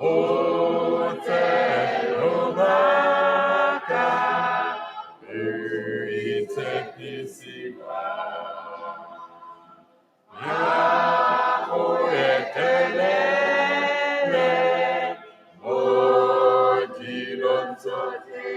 O tse lobaka re itshepisiwa. Ya go etelele mo dilong tsotlhe.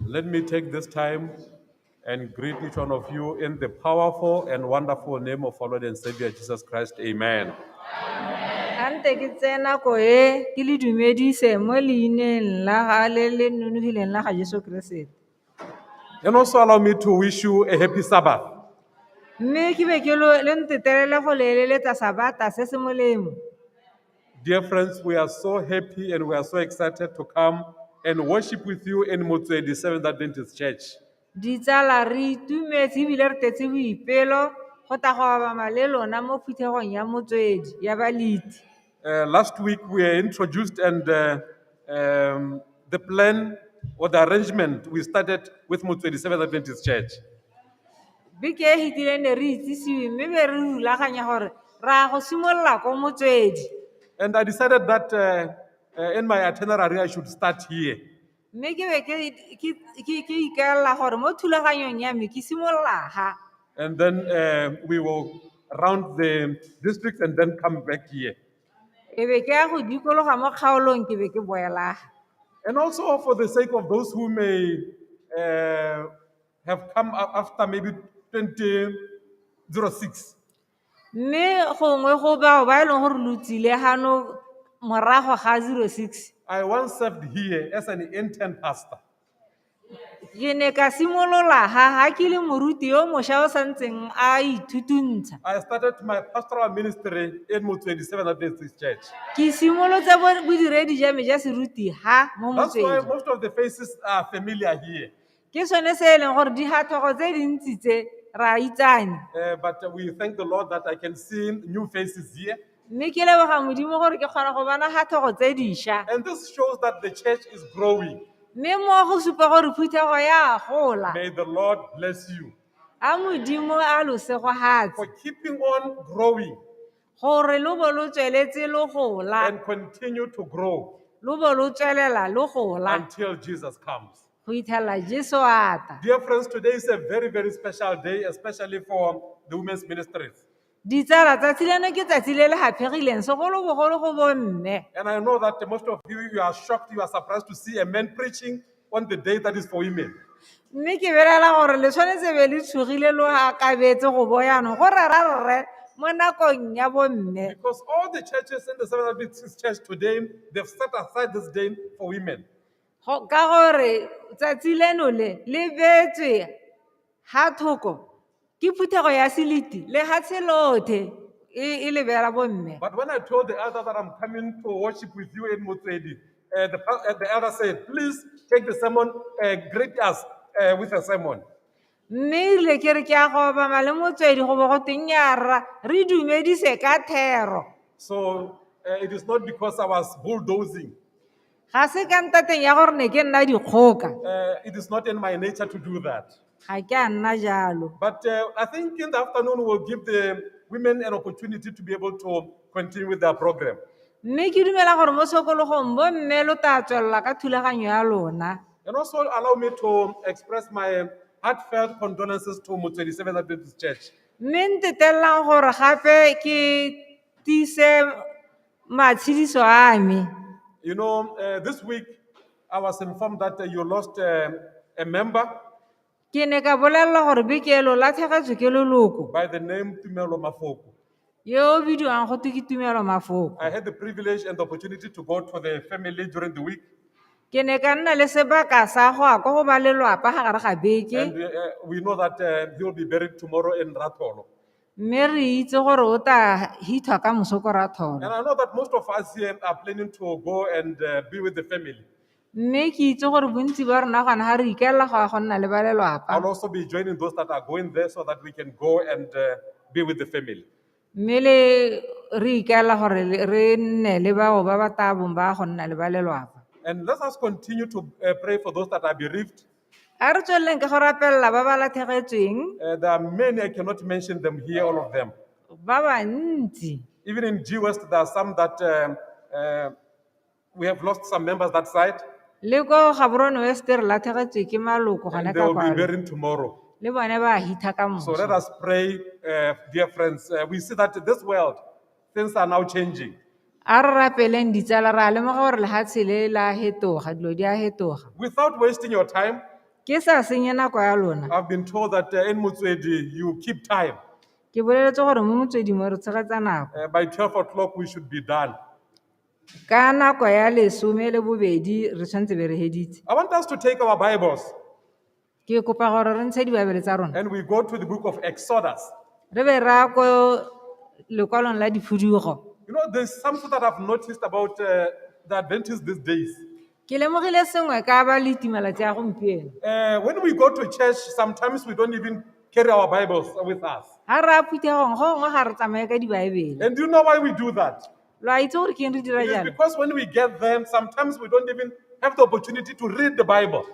Let me take this time and greet each one of you in the powerful and wonderful name of our Lord and Savior Jesus Christ. Amen. A nte ke tseye nako e ke le dumedise mo leineng la ga le le nonofileng la ga Jesu Keresete. And also allow me to wish you a happy Sabbath. Mme ke be ke lo le ntetelele go le eleletsa sabata se se molemo. Dear friends, we are so happy and we are so excited to come and worship with you in Motswedi Seventh Adventist Church. Ditsala re itumetse ebile re tletse boipelo go tla go obama le lona mo phuthegong ya Motswedi ya Baleti. Last week we were introduced and the plan or the arrangement we started with Motswedi Seventh Adventist Church. Beke e fetileng ne re itsisiwe mme be re rulaganya gore re a go simolola ko Motswedi. And I decided that in my itinerary I should start here. Mme ke be ke ikaelela gore mo thulaganyong ya me ke simolola ga. And then we will round the district and then come back here. E be ke ya go dikologa mo kgaolong ke be ke boela ga. And also for the sake of those who may have come after maybe 2006. Mme gongwe go bao ba e leng gore lo tsile gano morago ga 06. I once served here as an intern pastor. Ke ne ka simolola ga ga ke le moruti yo mošwa o santseng a ithutuntsha. I started my pastoral ministry in Motswedi Seventh Adventist Church. Ke simolotse bodiredi jwa me jwa seruti ha mo That's why Motswedi. most of the faces are familiar here. Ke sone se e leng gore digatlhego tse dintsi tse re a itsane. But we thank the Lord that I can see new faces here. Mme ke leboga Modimo gore ke kgona go bona gatlhego tse dišwa. And this shows that the church is growing. Mme mo go supa gore phuthego ya gola. May the Lord bless you A Modimo a lo segogatse. for keeping on growing Gore lo bo lo tsweletse lo gola. and continue to grow Lo bo lo tswelela lo gola. until Jesus comes. Go fitlhela Jesu a tla. Dear friends, today is a very, very special day, especially for the women's ministries. Ditsala, tsatsi leno ke tsatsi le le haphegileng segolobogolo go bomme. And I know that most of you, you are shocked, you are surprised to see a man preaching on the day that is for women. Mme ke belaela gore le tshwanetse be le tshogile lo akabetse go bo jaanong go rera rre mo nakong ya bomme. Because all the churches in the Seventh Adventist Church today, they've set aside this day for women. Ka gore tsatsi leno le le beetswe ha thoko ke phuthego ya Selete lehatshe lothe e le beela bomme. But when I told the elder that I'm coming to worship with you in Motswedi, the elder said, please take the sermon, greet us with a sermon. Mme erile ke re ke a go obama le Motswedi go bo go teng ya rra re dumedise ka thero. So it is not because I was bulldozing. Ga se ka ntateng ya gore ne ke nna dikgoka. It is not in my nature to do that. Ga ke a nna jalo. But I think in the afternoon we'll give the women an opportunity to be able to continue with their program. Mme ke dumela gore mo tshokologong bo mme lo tla tswelela ka thulaganyo ya lona. And also allow me to express my heartfelt condolences to Motswedi Seventh Adventist Church. Mme ntetelelang gore gape ke tiise matshediso a me. This week I was informed that you lost a member Ke ne ka bolelelwa gore beke eno latlhegetswe ke leloko by the name Tumelo Mafoko. yo o bidiwang go twe ke Tumelo Mafoko. I had the privilege and the opportunity to go to the family during the week. Ke ne ka nna le sebaka sa go ya kwa go ba lelwapa ga gare ga beke. And we know that he will be buried tomorrow in Ratholo. Mme re itse gore o tla hithwa ka moso ko Ratholo. And I know that most of us here are planning to go and be with the family. Mme ke itse gore bontsi ba rona gona ga re ikaelela go ya go nna le ba lelwapa. I'll also be joining those that are going there so that we can go and be with the family. Mme le re ikaelela gore re nne le bao ba ba tla bong ba go nna le ba lelwapa. And let us continue to pray for those that are bereaved. A re tsweleleng ka go rapelela ba ba latlhegetsweng. There are many, I cannot mention them here, all of them. Ba bantsi. Even in G West, there are some that we have lost some members that side. Le ko Gaborone West re latlhegetswe ke maloko gone And they ka will be kwano. buried tomorrow. Le bone ba hitha ka So let moso. us pray, dear friends. We see that this world, things are now changing. A re rapeleng ditsala, ra lemoga gore lehatshe le la hetoga, dilo di a hetoga. Without wasting your time, Ke sa senye nako ya lona. I've been told that in Motswedi, you keep time. Ke boleletse gore mo Motsweding mo re tshegetsa nako. By 12 o'clock, we should be done. Ka nako ya lesome le bobedi re tshwanetse be re heditse. I want us to take our Bibles Ke kopa gore re ntshe dibaebele tsa rona. and we go to the book of Exodus. Re be ra ko lekwalong la diphudugo. There's something that I've noticed about the Adventists these days. Ke lemogile sengwe ka ba le malatsi a gompieno. When we go to church, sometimes we don't even carry our Bibles with us. Ha re ya phuthegong, go gongwe ga re tsamaye ka dibaebele. And do you know why we do that? Lo a itse gore ke eng re dira It is jalo? because when we get them, sometimes we don't even have the opportunity to read the Bible.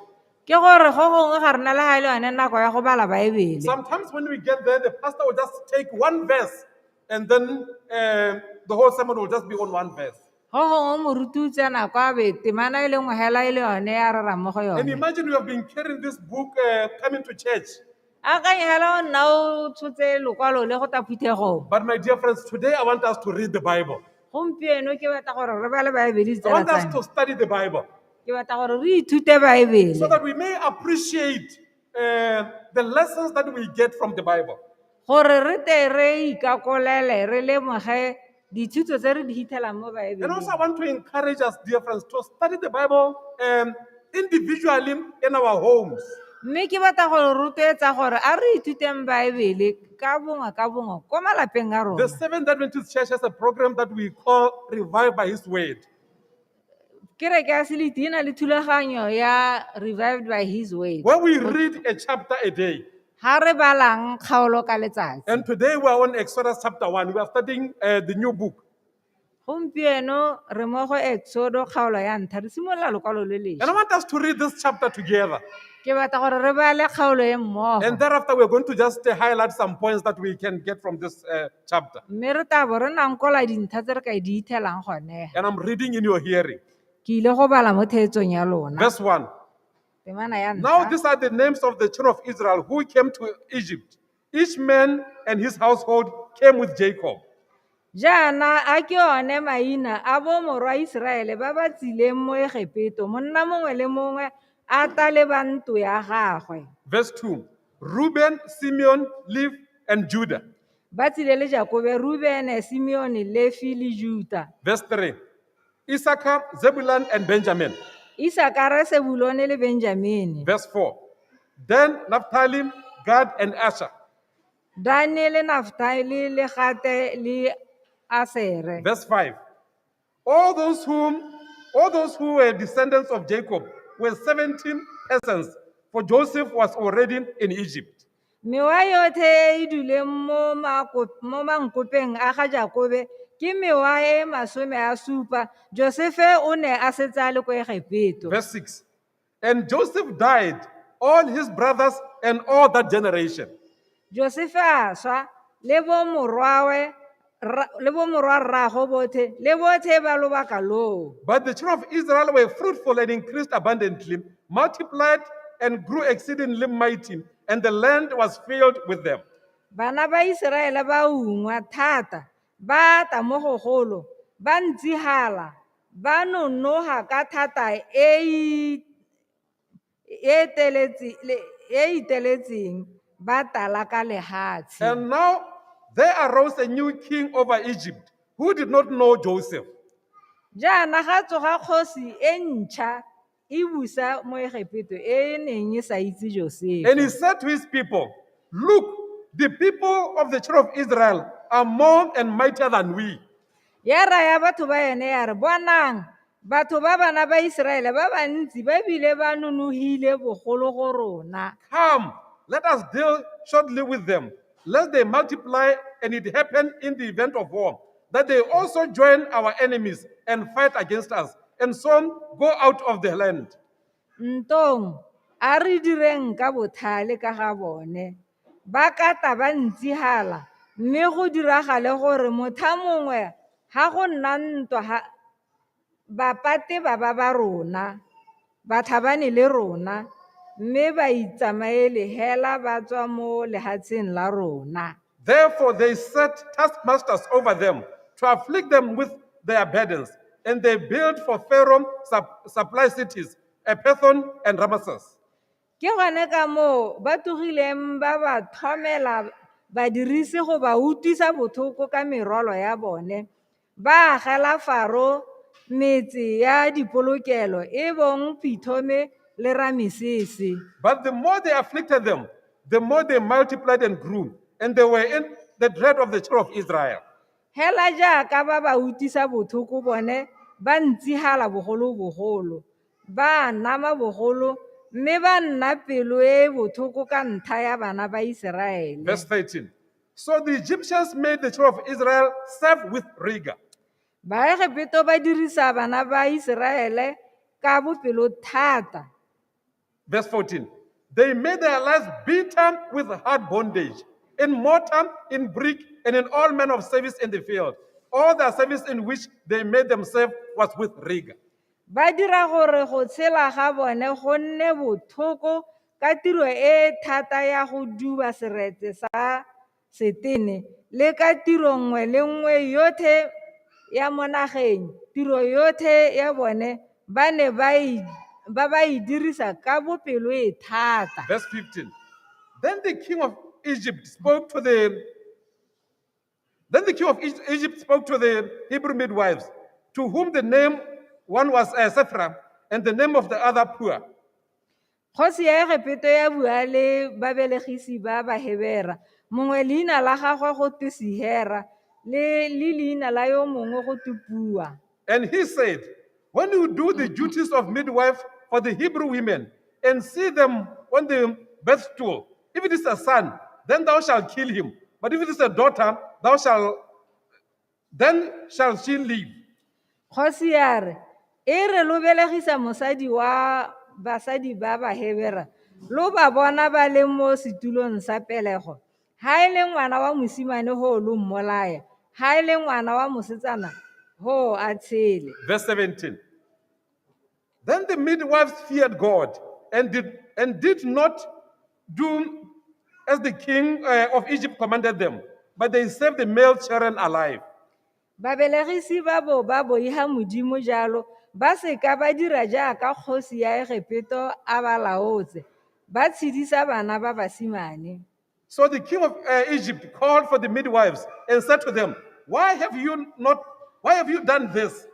Ke gore go gongwe ga re na le ha e le yone nako ya go bala Baebele. Sometimes when we get there, the pastor will just take one verse and then the whole sermon will just be on one verse. Go gongwe moruti o tsena kwa be temana e le nngwe hela e le yone ya rera mo go And yone. imagine you have been carrying this book coming to church. Akanya hela o nna o tshotse lokwalo le go tla phuthegong. But my dear friends, today I want us to read the Bible. Gompieno ke batla gore re bale Baebele I ditsala want us tsa me. to study the Bible. Ke batla gore re ithute Baebele. So that we may appreciate the lessons that we get from the Bible. Gore re te re ikakolele, re lemoge dithuto tse re di fitlhelang mo And also Baebeleng. I want to encourage us, dear friends, to study the Bible individually in our homes. Mme ke batla go rotloetsa gore a re ithuteng Baebele ka bongwe ka bongwe ko malapeng a The rona. Seventh Adventist Church has a program that we call Revive by His Word. Kereke ya Selete e na le thulaganyo ya Revived by His Word. Where we read a chapter a day. Ha re balang kgaolo ka letsatsi. And today we are on Exodus chapter 1. We are studying the new book. Gompieno re mo go Exodo kgaolo ya ntlha, re simolola lokwalo le And I lešwa. want us to read this chapter together. Ke batla gore re bale kgaolo e mmogo. And thereafter, we're going to just highlight some points that we can get from this chapter. Mme re tla bo re nankola dintlha tse re ka di ithelang gone. And I'm reading in your hearing. Ke ile go bala mo theetsong ya lona. Verse 1. Temana ya Now ntlha. these are the names of the children of Israel who came to Egypt. Each man and his household came with Jacob. Jaana a ke one maina a bo morwa Iseraele ba ba tsileng mo Egepeto, monna mongwe le mongwe a tla le ba ntlo ya gagwe. Verse 2. Reuben, Simeon, Levi, and Judah. Ba tsile le Jakobe, Rubene, Simeone, Lefi le Juta. Verse 3. Issachar, Zebulun, and Benjamin. Isakare, Sebulone le Benjamine. Verse 4. Dan, Naphtali, Gad, and Asher. Dane le Naftali le Gate le Asere. Verse 5. All those who were descendants of Jacob were 17 persons, for Joseph was already in Egypt. Mewa yotlhe e e duleng mo mankopeng a ga Jakobe ke mewa e masome a supa. Josefe o ne a setse a le ko Egepeto. Verse 6. And Joseph died, all his brothers and all that generation. Josefa a swa le bomorwawe le bomorwarrago botlhe le botlhe ba lobaka loo. But the children of Israel were fruitful and increased abundantly, multiplied and grew exceedingly mighty, and the land was filled with them. Bana ba Iseraele ba ungwa thata, ba ata mo gogolo, ba ntsihala, ba nonoha ka thata e e e iteletseng, ba tala ka lehatshe. And now there arose a new king over Egypt who did not know Joseph. Jaana ga tsoga kgosi e ntšha e busa mo Egepeto e e neng e sa itse Josefa. And he said to his people, "Look, the people of the children of Israel are more and mightier than we. Ya raya batho ba ene ya re, bonang, batho ba bana ba Iseraele ba bantsi ba bile ba nonogile bogolo go rona. Come, let us deal shortly with them, lest they multiply and it happen in the event of war, that they also join our enemies and fight against us, and so go out of the land." Ntong, a re direng ka bothale ka ga bone. Ba ka ta ba ntsihala, mme go diragale gore motha mongwe ha go nna ntwa ha ba pate ba ba ba rona, ba tlhabane le rona, mme ba itsamaele hela ba tswa mo lehatsheng la rona. Therefore they set taskmasters over them to afflict them with their burdens, and they built for Pharaoh supply cities, Epithon and Ramesses. Ke gone ka moo ba togileng ba ba thomela badirisi go ba utlwisa botlhoko ka merwalo ya bone, ba agela Faro metse ya dipolokelo e bong Pithome le Ramesese. But the more they afflicted them, the more they multiplied and grew, and they were in the dread of the children of Israel. Hela jaaka ba ba utlwisa botlhoko bone ba ntsihala bogolo-bogolo, ba nama bogolo, mme ba nna pelo e botlhoko ka ntlha ya bana ba Iseraele. Verse 13. So the Egyptians made the children of Israel serve with rigor. Baegepeto ba dirisa bana ba Iseraele ka bopelo thata. Verse 14. They made their lives bitter with hard bondage, in mortar, in brick, and in all manner of service in the field. All their service in which they made them serve was with rigor. Ba dira gore go tshela ga bone go nne botlhoko ka tiro e thata ya go duba seretse sa setene le ka tiro nngwe le nngwe yotlhe ya mo nageng, tiro yotlhe ya bone ba ne ba ba e dirisa ka bopelo e thata. Verse 15. Then the king of Egypt spoke to the Then the king of Egypt spoke to the Hebrew midwives, to whom the name one was Sephra and the name of the other Puah. Kgosi ya Egepeto ya bua le babelegisi ba Bahebera, mongwe leina la gagwe go twe Sihera, le leina la yo mongwe go twe Pua. And he said, "When you do the duties of midwife for the Hebrew women and see them on the birth stool, if it is a son, then thou shalt kill him. But if it is a daughter, then shall she live." Kgosi ya re, e re lo belegisa mosadi wa basadi ba Bahebera, lo ba bona ba le mo setulong sa pelego. Ha e le ngwana wa mosimane ho lo mmolaya, ha e le ngwana wa mosetsana ho a tshele. Verse 17. Then the midwives feared God and did not do as the king of Egypt commanded them, but they saved the male children alive. Babelegisi ba bo ba boiha Modimo jalo, ba seka ba dira jaaka kgosi ya Egepeto a ba laotse, ba tshedisa bana ba basimane. So the king of Egypt called for the midwives and said to them, Why have you done this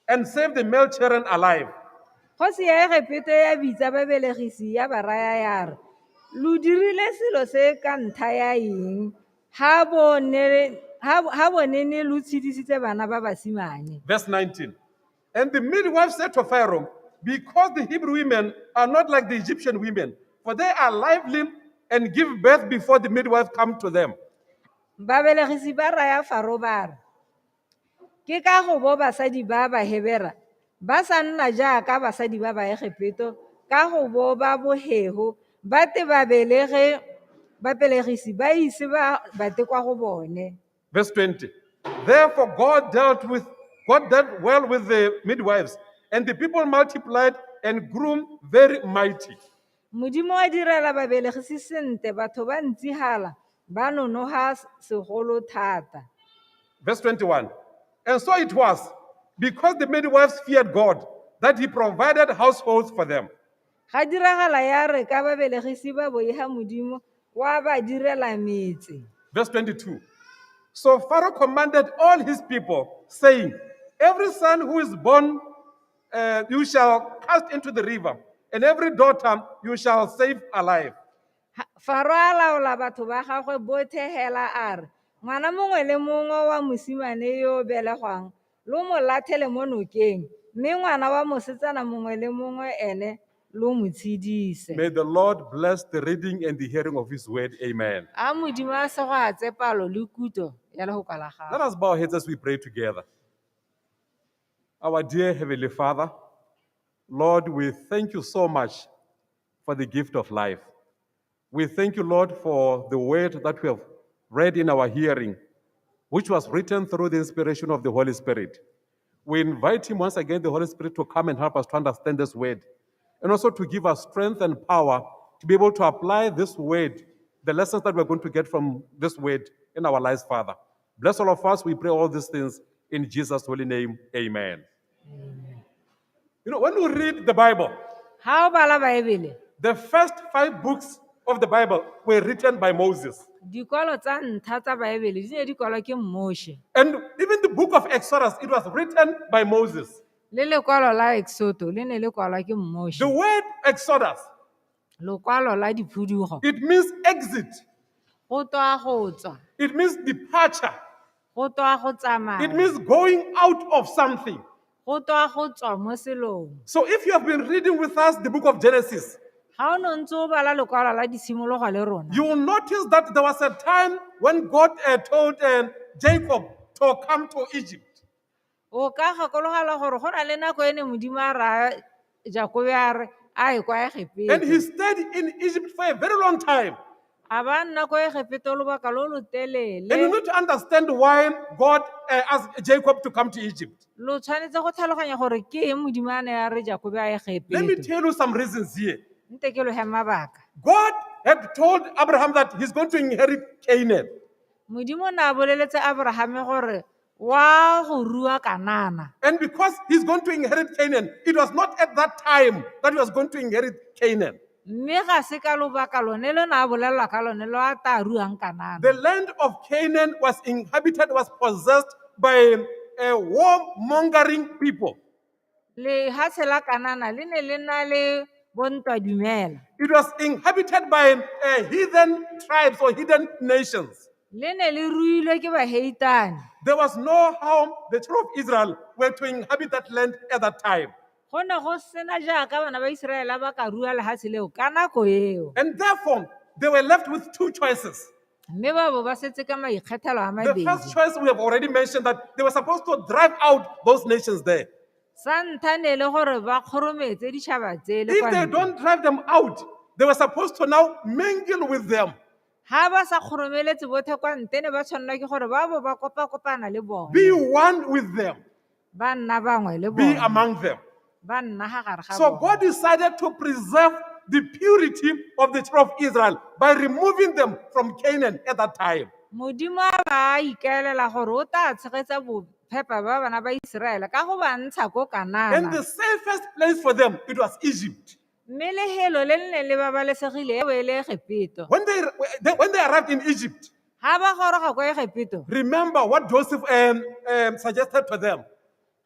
and saved the male children alive? Kgosi ya Egepeto ya bitsa babelegisi ya ba raya ya re, Lo dirile selo se ka ntlha ya eng? Ha bone ne lo tshedisitse bana ba basimane. Verse 19. And the midwife said to Pharaoh, Because the Hebrew women are not like the Egyptian women, for they are lively and give birth before the midwife come to them. Babelegisi ba raya Faro ba re, Ke ka go bo basadi ba Bahebera ba sa nna jaaka basadi ba Baegepeto ka go bo ba boheho Ba te ba belege babelegisi ba ise ba bate kwa go bone. Verse 20. Therefore, God dealt well with the midwives, and the people multiplied and grew very mighty. Modimo a direla babelegisi sentle batho ba ntsihala ba nonoha segolo thata. Verse 21. And so it was, because the midwives feared God, that he provided households for them. Ga diragala ya re ka babelegisi ba boiha Modimo wa ba direla metse. Verse 22. So Pharaoh commanded all his people, saying, Every son who is born, you shall cast into the river, and every daughter you shall save alive. Faro a laola batho ba gagwe botlhe hela a re, ngwana mongwe le mongwe wa mosimane yo o belegwang lo mo latlhele mo nokeng, mme ngwana wa mosetsana mongwe le mongwe ene lo mo tshedise. May the Lord bless the reading and the hearing of his word. Amen. A Modimo a segoatse palo le kutlo ya lefoko la Let gagwe. us bow our heads as we pray together. Our dear Heavenly Father, Lord, we thank you so much for the gift of life. We thank you, Lord, for the word that we have read in our hearing, which was written through the inspiration of the Holy Spirit. We invite him once again, the Holy Spirit, to come and help us to understand this word, and also to give us strength and power to be able to apply this word, the lessons that we're going to get from this word in our lives, Father. Bless all of us. We pray all these things in Jesus' holy name. Amen. When we read the Bible, Ha o bala Baebele, the first 5 books of the Bible were written by Moses. Dikwalo tsa ntlha tsa Baebele di ne di kwalwa ke Moshe. And even the book of Exodus, it was written by Moses. Le lekwalo la Exodo le ne le kwalwa ke Moshe. The word Exodus, Lokwalo la diphudugo. it means exit. Go tswa go tswa. It means departure. Go tswa go tsamaya. It means going out of something. Go tswa go tswa mo selong. So if you have been reading with us the book of Genesis, Ga o ne o ntse o bala lekwalo la ditshimologo le rona, you will notice that there was a time when God told Jacob to come to Egypt. O ka gakologelwa gore go na le nako e ne Modimo a raya Jakobe a re a ye kwa Egepeto. And he stayed in Egypt for a very long time. A ba nna kwa Egepeto lobaka lo lo telele. And you need to understand why God asked Jacob to come to Egypt. Lo tshwanetse go tlhaloganya gore ke eng Modimo a ne a re Jakobe a ye Let me Egepeto. tell you some reasons here. Nte ke lo he mabaka. God had told Abraham that he's going to inherit Canaan. Modimo o ne a boleletse Abraham gore wa go rua Kanana. And because he's going to inherit Canaan, it was not at that time that he was going to inherit Canaan. Mme ga se ka lobaka lone lo ne a bolelelwa ka lone lo a tla ruang Kanana. The land of Canaan was inhabited, was possessed by a warmongering people. Lehatshe la Kanana le ne le na le bontwa dumela. It was inhabited by heathen tribes or heathen nations. Le ne le ruilwe ke baheitane. There was no how the children of Israel were to inhabit that land at that time. Go ne go sena jaaka bana ba Iseraele ba ka rua lehatshe leo ka nako eo. And therefore, they were left with two choices. Mme ba bo ba setse ka maikgethelo a The first mabedi. choice we have already mentioned, that they were supposed to drive out those nations there. Sa ntlha ne le gore ba kgorometse ditšhaba tsele If kwa they ntle. don't drive them out, they were supposed to now mingle with them. Ha ba sa kgoromeletse bothe kwa ntle ne ba tshwanelwa ke gore ba bo ba kopa-kopana le bone. Be one with them. Ba nna bangwe le Be bone. among them. Ba nna ha gare ga So bone. God decided to preserve the purity of the children of Israel by removing them from Canaan at that time. Modimo a ba ikaelela gore o tla tshegetsa bophepa ba bana ba Iseraele ka go ba ntsha ko And Kanana. the safest place for them, it was Egypt. Mme lehelo le le neng le babalesegile e be e le Egepeto. When they arrived in Egypt, Ha ba goroga kwa Egepeto, remember what Joseph suggested to them.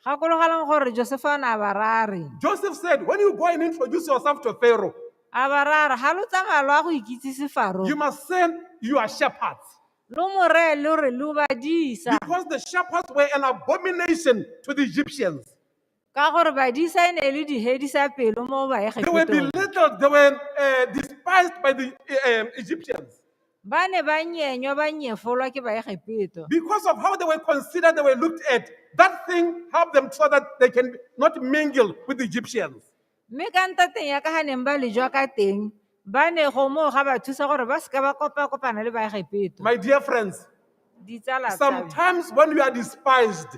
gakologelang gore Josefa o ne a ba raya a reng. Joseph said, when you go and introduce yourself to Pharaoh, A ba raya a re, ha lo tsamaya lo a go ikitsise Faro, you must say you are shepherds. lo mo reye lo re lo badisa. Because the shepherds were an abomination to the Egyptians. Ka gore badisa e ne e le dihedisa pelo mo They were Baegepetong. belittled, they were despised by the Egyptians. Ba ne ba nyenywa, ba nyefolwa ke Baegepeto. Because of how they were considered, they were looked at. That thing helped them so that they can not mingle with the Egyptians. Mme ka ntateng ya ka ha neng ba lejwa ka teng, Ba ne go moo ga ba thusa gore ba seka ba kopa-kopana le Baegepeto. My dear friends, Ditsala tsa me. sometimes when you are despised,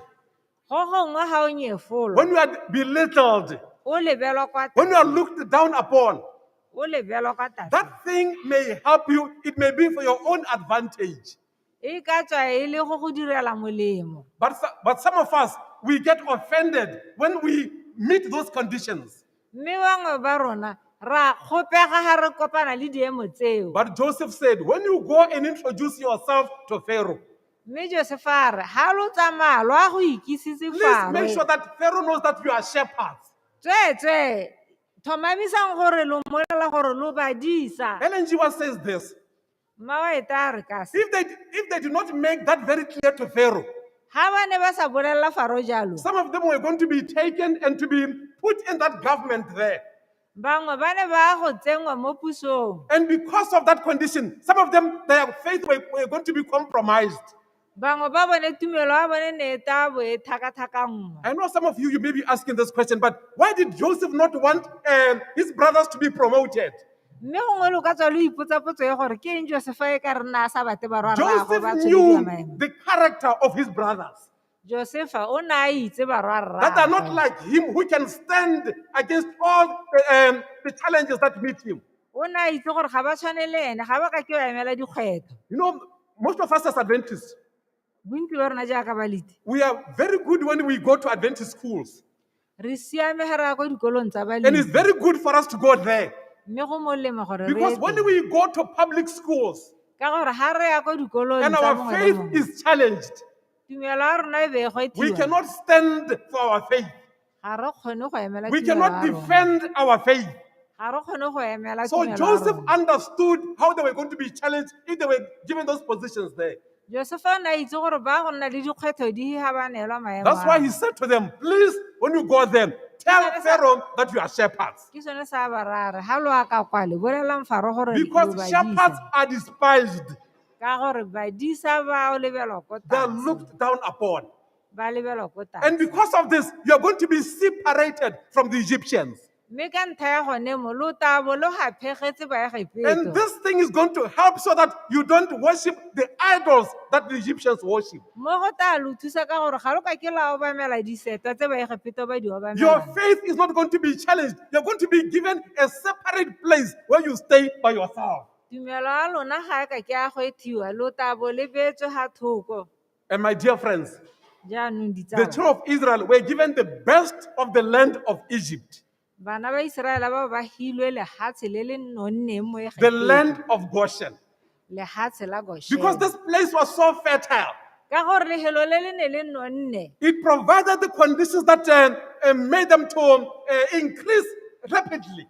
Go gongwe ga o nyefolwa, when you are belittled, o lebelwa kwa when you are tlase, looked down upon, o lebelwa kwa tlase. that thing may help you. It may be for your own advantage. E ka tswa e le go go direla molemo. But some of us, we get offended when we meet those conditions. Mme bangwe ba rona ra kgopega ga re kopana le diemo tseo. But Joseph said, when you go and introduce yourself to Pharaoh, Mme Josefa a re, ga lo tsamaya lo a go ikisitse please make sure Faro. that Pharaoh knows that you are shepherds. Tsweetswee, tlhomamisang gore lo mmolelela gore lo badisa. Ellen G. White says this. Mmawaeta a re ka se. If they did not make that very clear to Pharaoh, Ga ba ne ba sa bolelela Faro jalo, some of them were going to be taken and to be put in that government there. bangwe ba ne ba go tsenngwa mo pusong. And because of that condition, some of them, their faith were going to be compromised. Bangwe ba bone tumelo ya bone ne e tla bo e tlhakatlhakanngwa. I know some of you, you may be asking this question, but why did Joseph not want his brothers to be promoted? Mme gongwe lo ka tswa lo ipotsa potso ya gore ke eng Josefa e ka re nna a sa batle barwa rraagwe Joseph ba tsholediwa knew maemo. the character of his brothers, Josefa o ne a itse barwa that are not rraagwe. like him, who can stand against all the challenges that meet him. O ne a itse gore ga ba tshwane le ene, ga ba ka ke ba emela dikgwetlho. Most of us as Adventists, Bontsi ba rona jaaka baleti, we are very good when we go to Adventist schools. re siame ga re ya kwa dikolong tsa And it's baleti. very good for us to go there. Mme go molemo gore re Because ye when teng. we go to public schools Ka gore ga re ya kwa dikolong and tsa our mongwe le faith mongwe, is challenged, tumelo ya rona e be e we kgwethiwa. cannot stand for our faith. Ga re kgone go emela We tumelo cannot ya rona. defend our faith. Ga re kgone go emela So tumelo ya Joseph rona. understood how they were going to be challenged if they were given those positions there. Josefa o ne a itse gore ba go nna le dikgwetlho di ga ba neelwa maemo That's why ao. he said to them, please, when you go there, tell Pharaoh that you are shepherds. Ke sone sa ba raya re, ga lo a ka kwale, bolelelang Faro gore lo Because badisa. shepherds are despised. Ka gore badisa ba lebelwa ko They are tlase. looked down upon. Ba lebelwa ko And tlase. because of this, you are going to be separated from the Egyptians. Mme ka ntlha ya gone mo, lo tla bo lo gaphegetse And Baegepeto. this thing is going to help so that you don't worship the idols that the Egyptians worship. Mo go tla lo thusa ka gore ga lo ka ke la obamela disetwa tse Baegepeto ba di Your obamelang. faith is not going to be challenged. You're going to be given a separate place where you stay by yourself. Tumelo ya lona ga e ka ke a gwethiwa, lo tla bo le beetswe ga thoko. And my dear friends, Jaanong the ditsala, children of Israel were given the best of the land of Egypt, bana ba Iseraele ba ba hilwe lehatshe le le nonneng mo the Egepeto, land of Goshen. lehatshe la Because Goshene. this place was so fertile, Ka gore lefelo le le ne le nonne, it provided the conditions that made them to increase rapidly.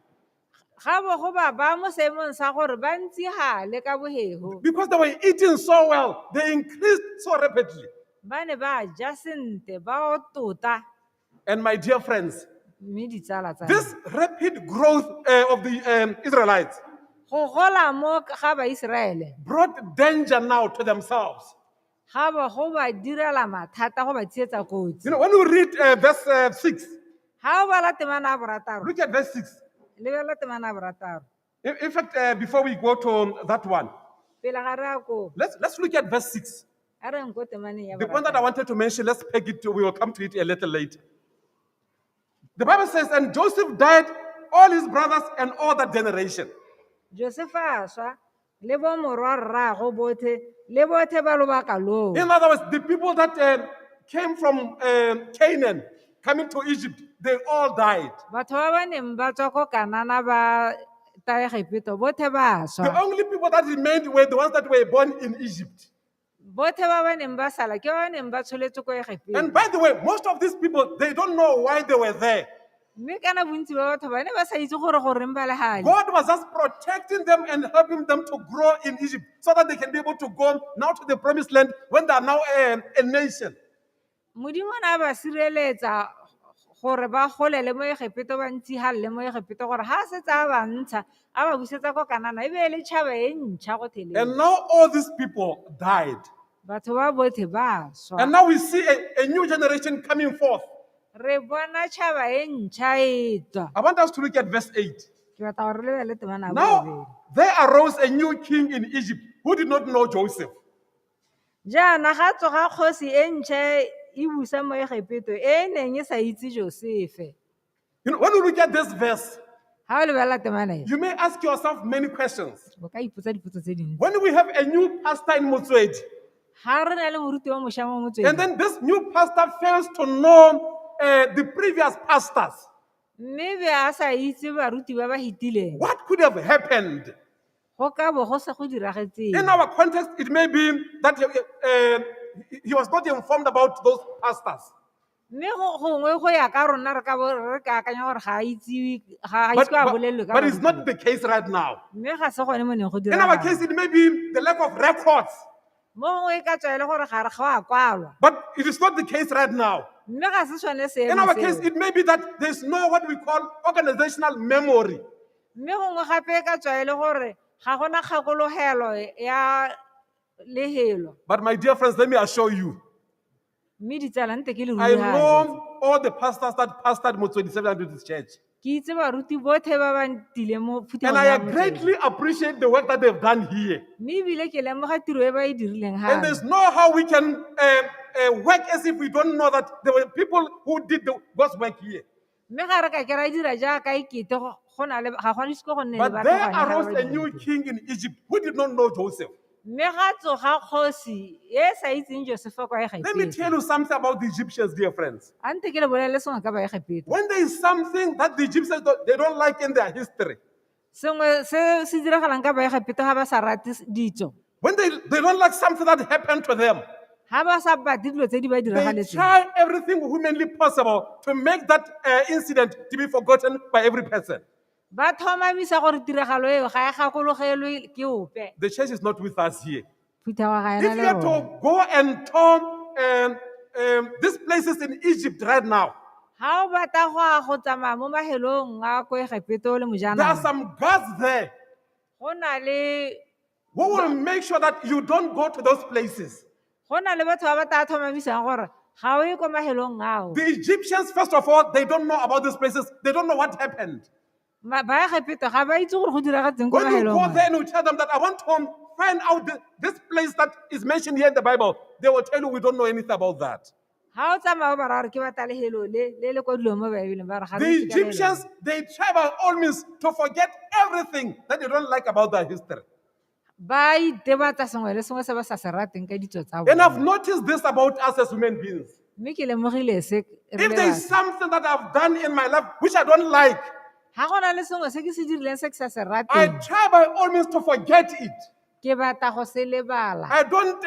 ga bo go ba ba mo seemong sa gore ba ntsigale ka bohego. Because they were eating so well, they increased so rapidly. Ba ne ba ja sentle, ba o tota. And my dear friends, Mme ditsala tsa me, this rapid growth of the Israelites go gola mo ga Baiseraele brought danger now to themselves. ga bo go ba direla mathata, go ba tsietsa kotsi. When we read verse 6, Ga o bala temana ya borataro, look at verse 6. lebelela temana ya borataro. In fact, before we go to that one, Pele ga re ya koo, let's look at verse 6. a re nko temaneng ya The point that I borataro. wanted to mention, let's peg it to, we will come to it a little later. The Bible says, and Joseph died, all his brothers and all that generation. Josefa a swa, le bo morwa rraago bothe, le bothe ba lobaka loo. In other words, the people that came from Canaan, coming to Egypt, they all died. Batho ba ba neng ba tswa ko Kanana ba ta Egepeto, bothe ba The swa. only people that remained were the ones that were born in Egypt. Bothe ba ba neng ba sala ke ba ba neng ba tsholetswe ko And Egepeto. by the way, most of these people, they don't know why they were there. Mme kana bontsi ba batho ba ne ba sa itse gore goreng ba le gale. God was just protecting them and helping them to grow in Egypt so that they can be able to go now to the promised land when they are now a nation. Modimo o ne a ba sireletsa gore ba golele mo Egepeto, ba ntsihalele mo Egepeto, gore ha a setse a ba ntsha, a ba busetsa ko Kanana, e be e le tšhaba e ntšha go thelele. And now all these people died. Batho ba bothe ba swa. And now we see a new generation coming forth. Re bona tšhaba e ntšha e tswa. I want us to look at verse 8. Ke batla gore re lebelele temana ya Now, borobedi. there arose a new king in Egypt who did not know Joseph. Jaana ga tsoga kgosi e ntšha e busa mo Egepeto e e neng e sa itse Josefe. When you look at this verse, Ha o lebelela temana e, you may ask yourself many questions. o ka ipotsa dipotso tse dintsi. When we have a new pastor in Motswedi, Ga re na le moruti wa mošwa mo motswedi, and then this new pastor fails to know the previous pastors, mme be a sa itse baruti ba ba fetileng, what could have happened? Go ka bo go se go diragetseng. In our context, it may be that he was not informed about those pastors. Mme go gongwe go ya ka rona re ka bo re ka akanya gore ga a itsiwe, ga a But, ise a but, bolelelwe ka but it's baruti. not the case right now. Mme ga se gone mo neng go In our diragala. case, it may be the lack of records, Mo gongwe e ka tswa e le gore ga re ga o a kwalwa. but it is not the case right now. Mme ga se sone In seemo our case, seo. it may be that there's no what we call organizational memory. Mme gongwe gape e ka tswa e le gore ga gona kgakologelo ya lehelo. But my dear friends, let me assure you, Mme ditsala nte ke le I rulaganyetse. know all the pastors that pastored Motswedi Seventh Adventist Church. Ke itse baruti botlhe ba ba ntileng mo And phuthegong I ya Motswedi. greatly appreciate the work that they've done here. Mme ebile ke lemoga tiro e ba e dirileng And gape. there's no how we can work as if we don't know that there were people who did the God's work here. Mme ga re ka ke ra dira jaaka e kete go na le ga go ise go nne le But batho there gone ga ba arose a new dirileng. king in Egypt who did not know Joseph. Mme ga tsoga kgosi e e sa itseng Josefa kwa Let me Egepeto. tell you something about the Egyptians, dear friends. A nte ke le bolelele sengwe ka Baegepeto. When there is something that the Egyptians don't, they don't like in their history, Sengwe se se diragalang ka Baegepeto ga ba sa rate ditso, when they don't like something that happened to them, ga ba sa batle dilo tse di ba they diragaletseng, try everything humanly possible to make that incident to be forgotten by every person. Ba tlhomamisa gore tiragalo eo ga e gakologelwe ke ope. The church is not with us here. Phuthego ga ena If le you had rona. to go and tour these places in Egypt right now, Ga o batla go ya go tsamaya mo mafelong a ko Egepeto le there are Mojanala, some guards there go na le who will make sure that you don't go to those places. Go na le batho ba ba tla tlhomamisang gore ga o ye ko mafelong ao. The Egyptians, first of all, they don't know about these places. They don't know what happened. Baegepeto ga ba itse gore go diragetseng ko When you mafelong go ao. there and you tell them that I want to find out this place that is mentioned here in the Bible, they will tell you we don't know anything about that. Ga o tsamaya o ba raya gore ke batla lefelo le le le kwadilweng mo Baebeleng ba re ga The re itse ka lefelo. Egyptians, they try by all means to forget everything that they don't like about their history. Ba itebatsa sengwe le sengwe se ba sa se rateng ka ditso tsa And I've bone. noticed this about us as human beings. Mme ke lemogile se re If le there is batho. something that I've done in my life which I don't like, Ga go na le sengwe se ke se dirileng se ke sa se I rateng, try by all means to forget it. ke batla go se lebala. I don't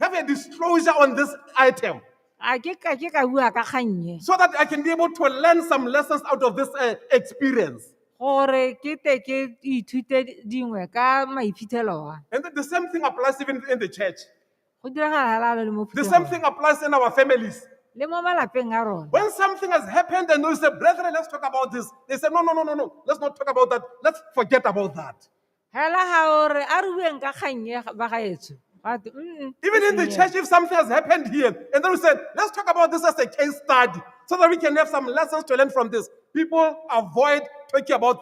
have a disclosure on this item A ke ka ke ka bua ka kgannye so that I can be able to learn some lessons out of this experience. gore ke te ke ithute dingwe ka maiphitlhelo a. And the same thing applies even in the church. Go diragala jalo le mo The same phuthegong. thing applies in our families. Le mo malapeng a rona. When something has happened and we say, brethren, let's talk about this. They say, no, no, no, no, no. Let's not talk about that. Let's forget about that. Hela ga o re a re bueng ka kgang e ba gaetsho. Ba twe, "Mm, Even in the e seng church, if something has happened here, and then we say, let's talk about this as a case study so that we can have some lessons to learn from this. People avoid talking about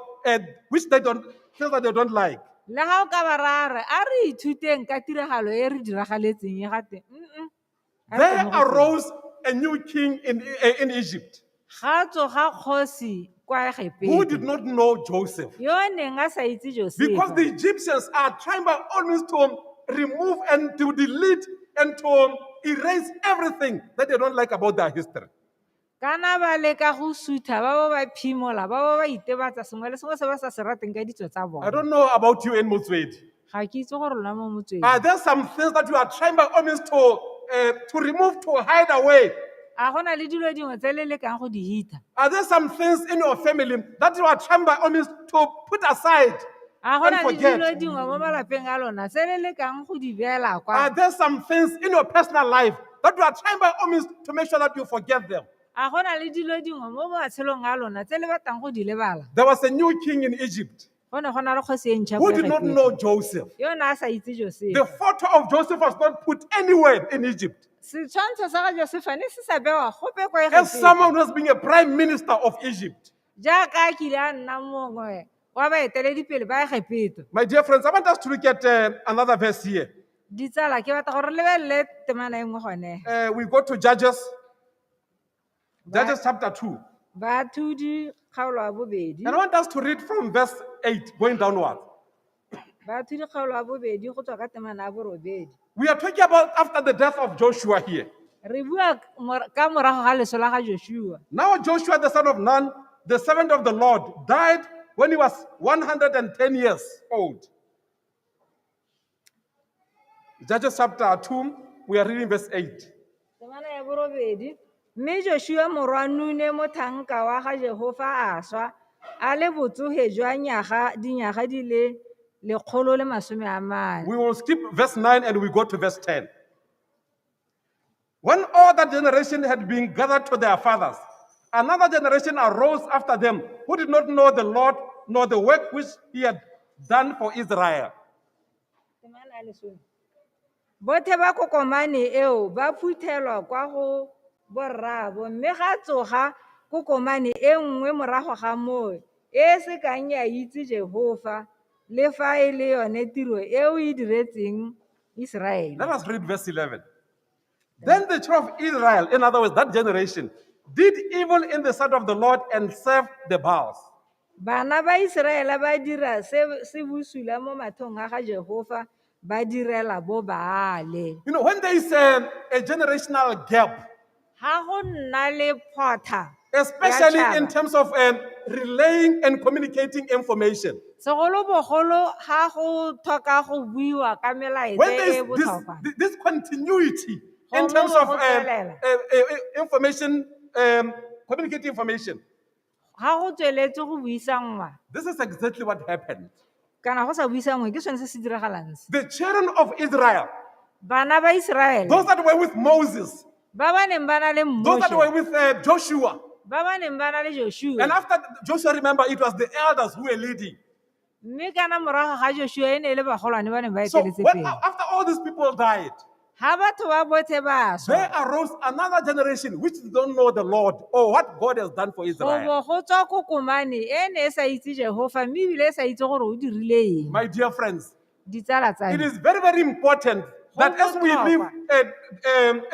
which they don't, things that they don't like. Le ga o ka ba raya re a re ithuteng ka tiragalo e re diragaletseng e gate a re There tsene go tsena. arose a new king in Egypt Ga tsoga kgosi kwa who did Egepeto not know Joseph. yo o neng a sa itse Because Josefa. the Egyptians are trying by all means to remove and to delete and to erase everything that they don't like about their history. Kana ba leka go sutha ba bo ba phimola ba bo ba itebatsa sengwe le sengwe se ba sa se rateng ka ditso tsa I bona. don't know about you in Motswedi. Ga ke itse gore lona mo motswedi. Are there some things that you are trying by all means to remove, to hide away? A go na le dilo dingwe tse le lekang go di hitha? Are there some things in your family that you are trying by all means to put aside A go and na le dilo forget? dingwe mo malapeng a lona tse le lekang go di beela kwa? Are there some things in your personal life that you are trying by all means to make sure that you forget them? A go na le dilo dingwe mo matshelong a lona tse le batlang go di lebala? There was a new king in Egypt Go ne go na le kgosi e ntšha who kwa did not Egepeto. know Joseph. Yo o ne a sa itse The Josefa. photo of Joseph was not put anywhere in Egypt. Setshwantsho sa ga Josefa ne se sa bewa gope kwa As Egepeto. someone who has been a prime minister of Egypt. Jaaka a kile a nna mongwe wa baeteledipele ba Egepeto. My dear friends, I want us to look at another verse here. Ditsala, ke batla gore re lebelele temana e nngwe gone. We go to Judges, Judges chapter 2. Baatlhodi kgaolo ya bobedi. And I want us to read from verse 8 going downward. Baatlhodi kgaolo ya bobedi go tswa ka temana ya borobedi. We are talking about after the death of Joshua here. Re bua ka morago ga leso la ga Joshua. Now Joshua, the son of Nun, the servant of the Lord, died when he was 110 years old. Judges chapter 2, we are reading verse 8. Temana ya borobedi. Mme Joshua morwa Nune mothanka wa ga Jehofa a swa a le botsoge jwa dinyaga di le 140. We will skip verse 9 and we go to verse 10. When all that generation had been gathered to their fathers, another generation arose after them who did not know the Lord nor the work which he had done for Israel. Temana ya lesome. Bothe ba kokomane eo ba phuthelwa kwa go borraabo, mme ga tsoga kokomane e nngwe morago ga moo e e se kang ya itse Jehofa le fa e le yone tiro eo e diretseng Iseraele. Let us read verse 11. Then the children of Israel, in other words, that generation, did evil in the sight of the Lord and served the Baals. Bana ba Iseraele ba dira se se bosula mo mathong a ga Jehofa, ba direla bo Baale. When there is a generational gap, Ha go nna le photha, especially ya in tšhaba. terms of relaying and communicating information, Segolobogolo ha go tlhoka go buiwa ka melaetsa when there e is botlhokwa. this continuity in Gongwe terms of go tswelela. information, communicating information, Ha go tsweletse go buisanngwa, this is exactly what happened. kana go sa buisanngwe ke sone se se diragalang se. The children of Israel, Bana ba Iseraele, those that were with Moses, ba ba neng ba na le those that were Moshe, with Joshua, ba ba neng ba na le Joshua, and after Joshua, remember, it was the elders who were leading. mme kana morago ga Joshua e ne e le bagolwane ba neng ba So eteletse when, pele. after all these people died, Ha batho ba botlhe ba swa, there arose another generation which don't know the Lord or what God has done for go Israel. bo go tswa kokomane e ne e sa itse Jehofa mme ebile e sa itse gore o dirile eng. My dear friends, Ditsala tsa it me. is very, very important that as we live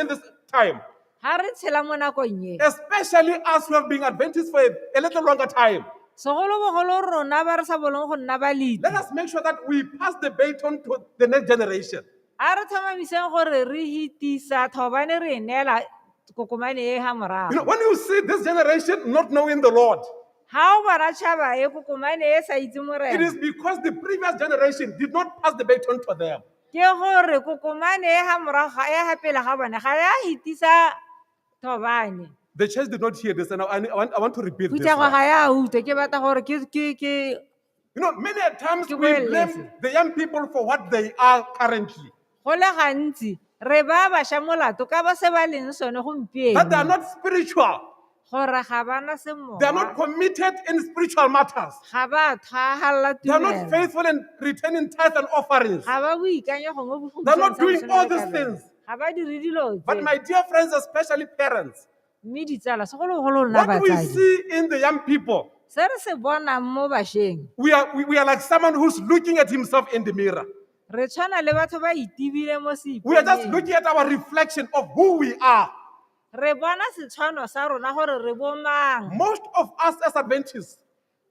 in this time, Ha re tshela mo nakong e, especially as we have been Adventists for a little longer time, segolobogolo rona ba re sa bolong go nna baleti, let us make sure that we pass the baton to the next generation. a re tlhomamiseng gore re hitisa thobane re e neela kokomane e ha morago. When you see this generation not knowing the Lord, Ha o bona tšhaba e kokomane e sa itse it Morena, is because the previous generation did not pass the baton to them. ke gore kokomane e ha morago ga, e ha pele ga bone ga ya hitisa thobane. The church did not hear this, and I want to repeat this. Phuthego one. ga ya utlwa, ke batla gore ke Many a times Ke we boeletse. blame the young people for what they are currently. Go le gantsi re ba bašwa molato ka ba se ba leng sone gompieno. That they are not spiritual. Gore ga ba na They are not semowa. committed in spiritual matters. Ga ba tlhwaafalla They are not tumelo. faithful in returning tithe and offerings. Ga ba boikanyego mo They are not bogodimong sa doing bosome all le these kabelo. things. Ga ba dire dilo But tse. my dear friends, especially parents, Mme ditsala, segolobogolo lona what we batsadi. see in the young people, Se re se bonang mo bašweng, we are like someone who's looking at himself in the mirror. re tshwana le batho ba itebile mo We are just seiponeng. looking at our reflection of who we are. Re bona setshwano sa rona gore re bo mang. Most of us as Adventists,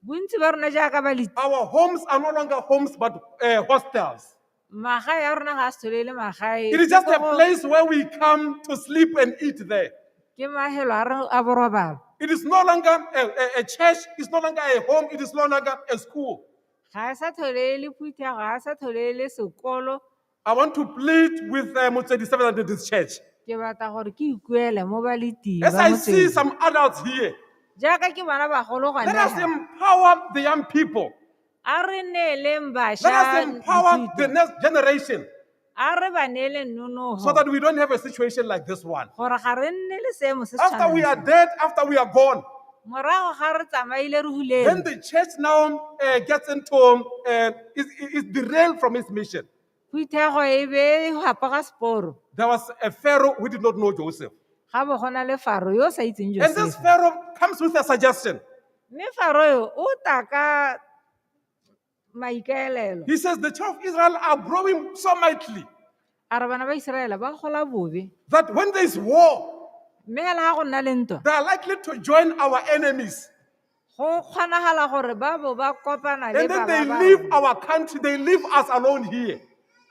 Bontsi ba rona jaaka baleti, our homes are no longer homes but hostels. magae a rona ga a se tlhole e le magae. It is just a Ke go- place where we come to sleep and eat there. Ke mahelo a re a borobalo. It is no longer a church, it's no longer a home, it is no longer a school. Ga e sa tlhole e le phuthego, ga e sa tlhole e le sekolo. I want to plead with Motswedi Seventh Adventist Church. Ke batla gore ke ikuele mo baleting As ba I see Motswedi. some adults here, Jaaka ke bona bagolo let us gone. empower the young people. A re neeleng Let us bašwa empower the dithuto. next generation A re ba neeleng nonoho. so that we don't have a situation like this one. Gore ga re nne le seemo se se After we tshwanang are se. dead, after we are gone, Morago ga re tsamaile re then hulele. the church now gets into, is derailed from its mission. Phuthego e be e hapaga seporo. There was a Pharaoh who did not know Joseph. Ga bo go na le Faro yo o sa itseng And this Josefa. Pharaoh comes with a suggestion. Mme Faro o ta ka maikaelelo. He says the children of Israel are growing so mightily A re bana ba Iseraele ba gola bobe. that when there is war, Mme hela ha go nna le ntwa, they are likely to join our enemies. go kgonagala gore ba bo ba kopana le And then baba they ba leave rona. our country, they leave us alone here.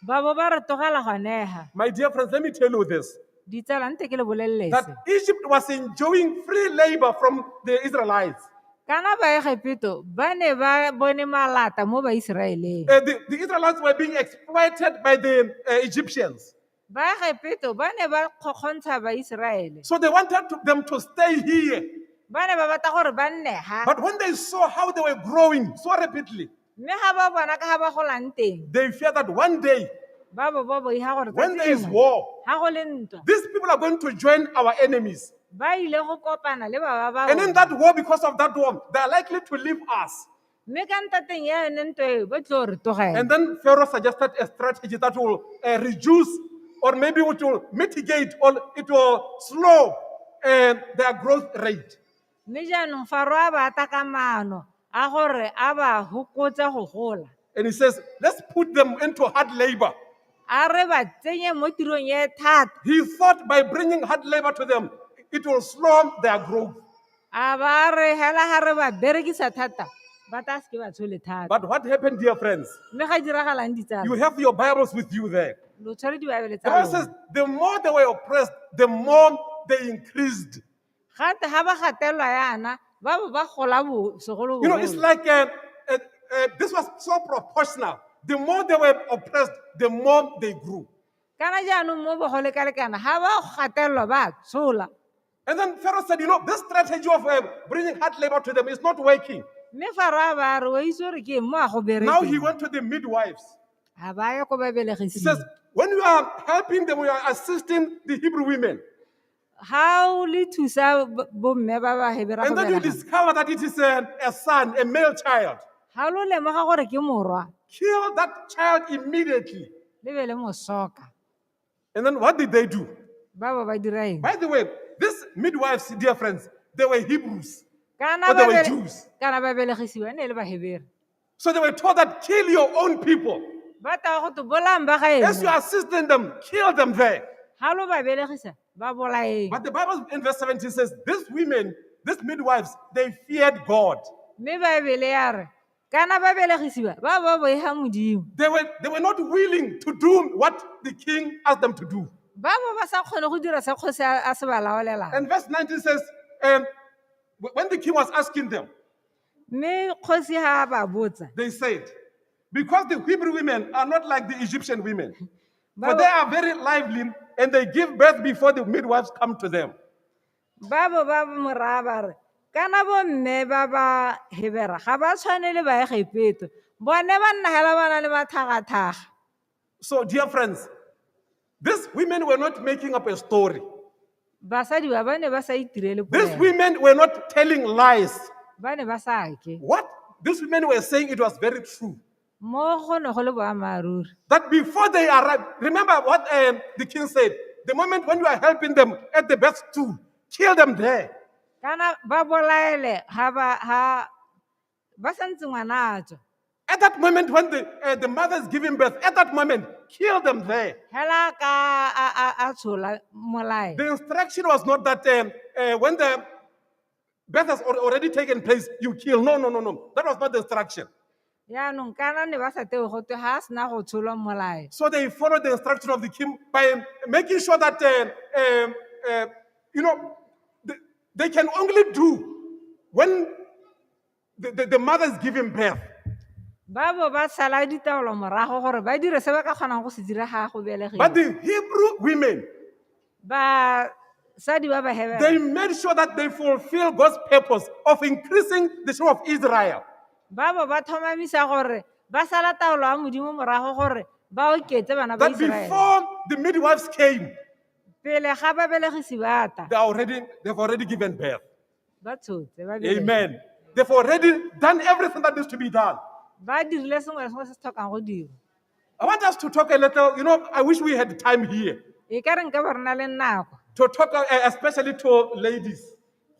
Ba bo ba re tlogela gone ha. My dear friends, let me tell you this, Ditsala nte ke le bolelele that se. Egypt was enjoying free labor from the Israelites. Kana Baegepeto ba ne ba bone malata mo Baiseraeleng. The Israelites were being exploited by the Egyptians. Baegepeto ba ne ba kgokgontsha Baiseraele. So they wanted them to stay here. Ba ne ba batla gore ba nne ha. But when they saw how they were growing so rapidly, Mme ga ba bona ka ga ba golang teng, they fear that one day, ba bo ba boiga gore when tsatsi there is lengwe, war, ga go le ntwa, these people are going to join our enemies. ba ile go kopana le baba ba And in rona. that war, because of that war, they are likely to leave us. Mme ka ntateng ya yone ntwa eo, ba tlo re tlogela. And then Pharaoh suggested a strategy that will reduce, or maybe it will mitigate, or it will slow their growth rate. Mme jaanong Faro a ba ata ka maano a gore a ba hokotse go gola. And he says, let's put them into hard labor. A re ba tsenye mo tirong e thata. He thought by bringing hard labor to them, it will slow their growth. A ba re hela ha re ba berekisa thata, ba tla seke ba tshole thata. But what happened, dear friends? Mme ga diragalang ditsala? You have your Bibles with you there. Lo tshwere dibaebele The tsa Bible says, lona. the more they were oppressed, the more they increased. Gate ha ba gatelelwa yana, ba bo ba gola segolo You know, it's bogolo. like this was so proportional. The more they were oppressed, the more they grew. Kana jaanong mo bo go lekalekana, ha ba gatelelwa ba tshola. And then Pharaoh said, you know, this strategy of bringing hard labor to them is not working. Mme Faro a ba re, wa itse gore ke eng mo a go Now he berekeng. went to the midwives. A ba ya ko He babelegising. says, when you are helping them, you are assisting the Hebrew women. Ha o le thusa bomme ba ba Hebera go And then you belega. discover that it is a son, a male child. Ha lo lemoga gore ke morwa, Kill that child immediately. le be le mo soka. And then what did they do? Ba bo ba dira eng? By the way, these midwives, dear friends, they were Hebrews. Kana Or they ba were bele- Jews. kana ba belegisiwa, e ne e le Bahebere. So they were taught that kill your own people. Ba tla go to bolayang ba As you gaeno. are assisting them, kill them there. Ha lo ba belegisa, ba bolaeng. But the Bible in verse 17 says, these women, these midwives, they feared God. Mme Baebele ya re, kana ba belegisiwa, ba ba boiga Modimo. They were not willing to do what the king asked them to do. Ba bo ba sa kgone go dira se kgosi a se ba laolelang. And verse 19 says, when the king was asking them, Mme kgosi ha a ba botsa, they said, because the Hebrew women are not like the Egyptian women, Ba for bo they are very lively and they give birth before the midwives come to them. ba bo ba mo raya ba re, kana bomme ba ba Hebera ga ba tshwane le Baegepeto. Bone ba nna hela ba na le matlhagatlhaga. So, dear friends, these women were not making up a story. Basadi ba ba ne ba sa itirele These polelo. women were not telling lies. Ba ne ba sa ake. What these women were saying, it was very true. Mo go ne go le boammaaruri. That before they arrived, remember what the king said. The moment when you are helping them at the birth stool, kill them there. Kana ba bolaele ha ba ha ba santse ngwana a tswa. At that moment when the mother is giving birth, at that moment, kill them there. Hela ka a tshola molae. The instruction was not that when the birth has already taken place, you kill. No, no, no, no. That was not the instruction. Jaanong kana ne ba sa teo go twe ha a sena go tsholwa molae. So they followed the instruction of the king by making sure that, they can only do when the mother is giving birth. Ba bo ba sala ditaolo morago gore ba dire se ba ka kgonang go se dira ga go belegile. But the Hebrew women, Basadi ba Bahebera, they made sure that they fulfill God's purpose of increasing the show of Israel. Ba bo ba tlhomamisa gore ba sala taolo ya Modimo morago gore ba oketse bana ba That Iseraele. before the midwives came, Pele ga babelegisi ba tla, they've already given birth. ba tshotse, ba belege. Amen. They've already done everything that needs to be done. Ba dirile sengwe le sengwe se se tlhokang go dirwa. I want us to talk a little, I wish we had time here E ka re nka ba re na le nako. to talk, especially to ladies.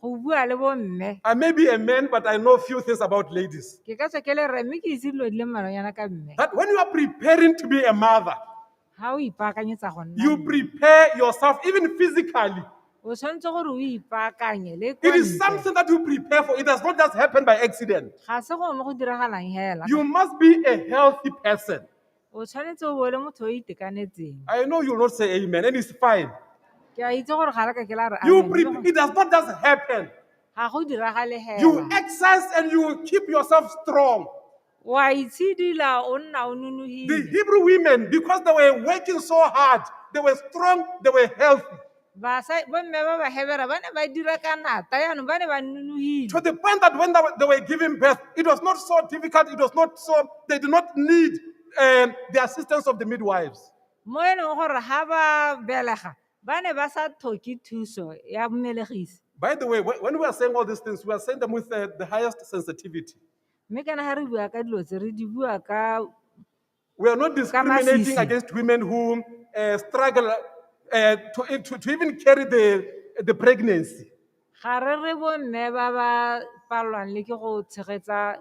Go bua le bomme. I may be a man, but I know few things about ladies. Ke ka tswa ke le rre mme ke itse dilo di le mmalwanyana ka mme. That when you are preparing to be a mother, Ga o ipaakanyetsa go nna you mme, prepare yourself even physically. o tshwanetse gore o ipaakanye le kwa It is ntle. something that you prepare for. It does not just happen by accident. Ga se gongwe mo go diragalang hela. You must be a healthy person. O tshwanetse o bo o le motho o itekanetseng. I know you'll not say amen, and it's fine. Ke a itse gore ga le ka ke la re You amen, mme it does not just happen. ga go diragale You hela. exercise and you keep yourself strong. O a itshidila o nna o The nonogile. Hebrew women, because they were working so hard, they were strong, they were healthy. Bomme ba Bahebera ba ne ba dira ka nata jaanong ba ne ba nonogile. To the point that when they were giving birth, it was not so difficult, it was not so, they did not need the assistance of the midwives. Mo e leng gore ga ba belega ba ne ba sa tlhoke thuso ya mmelegisi. By the way, when we are saying all these things, we are saying them with the highest sensitivity. Mme kana ga re bua ka dilo tse re di bua ka We are not discriminating masisi. against women who struggle to even carry the pregnancy. Ga re re bomme ba ba palelwang le ke go tshegetsa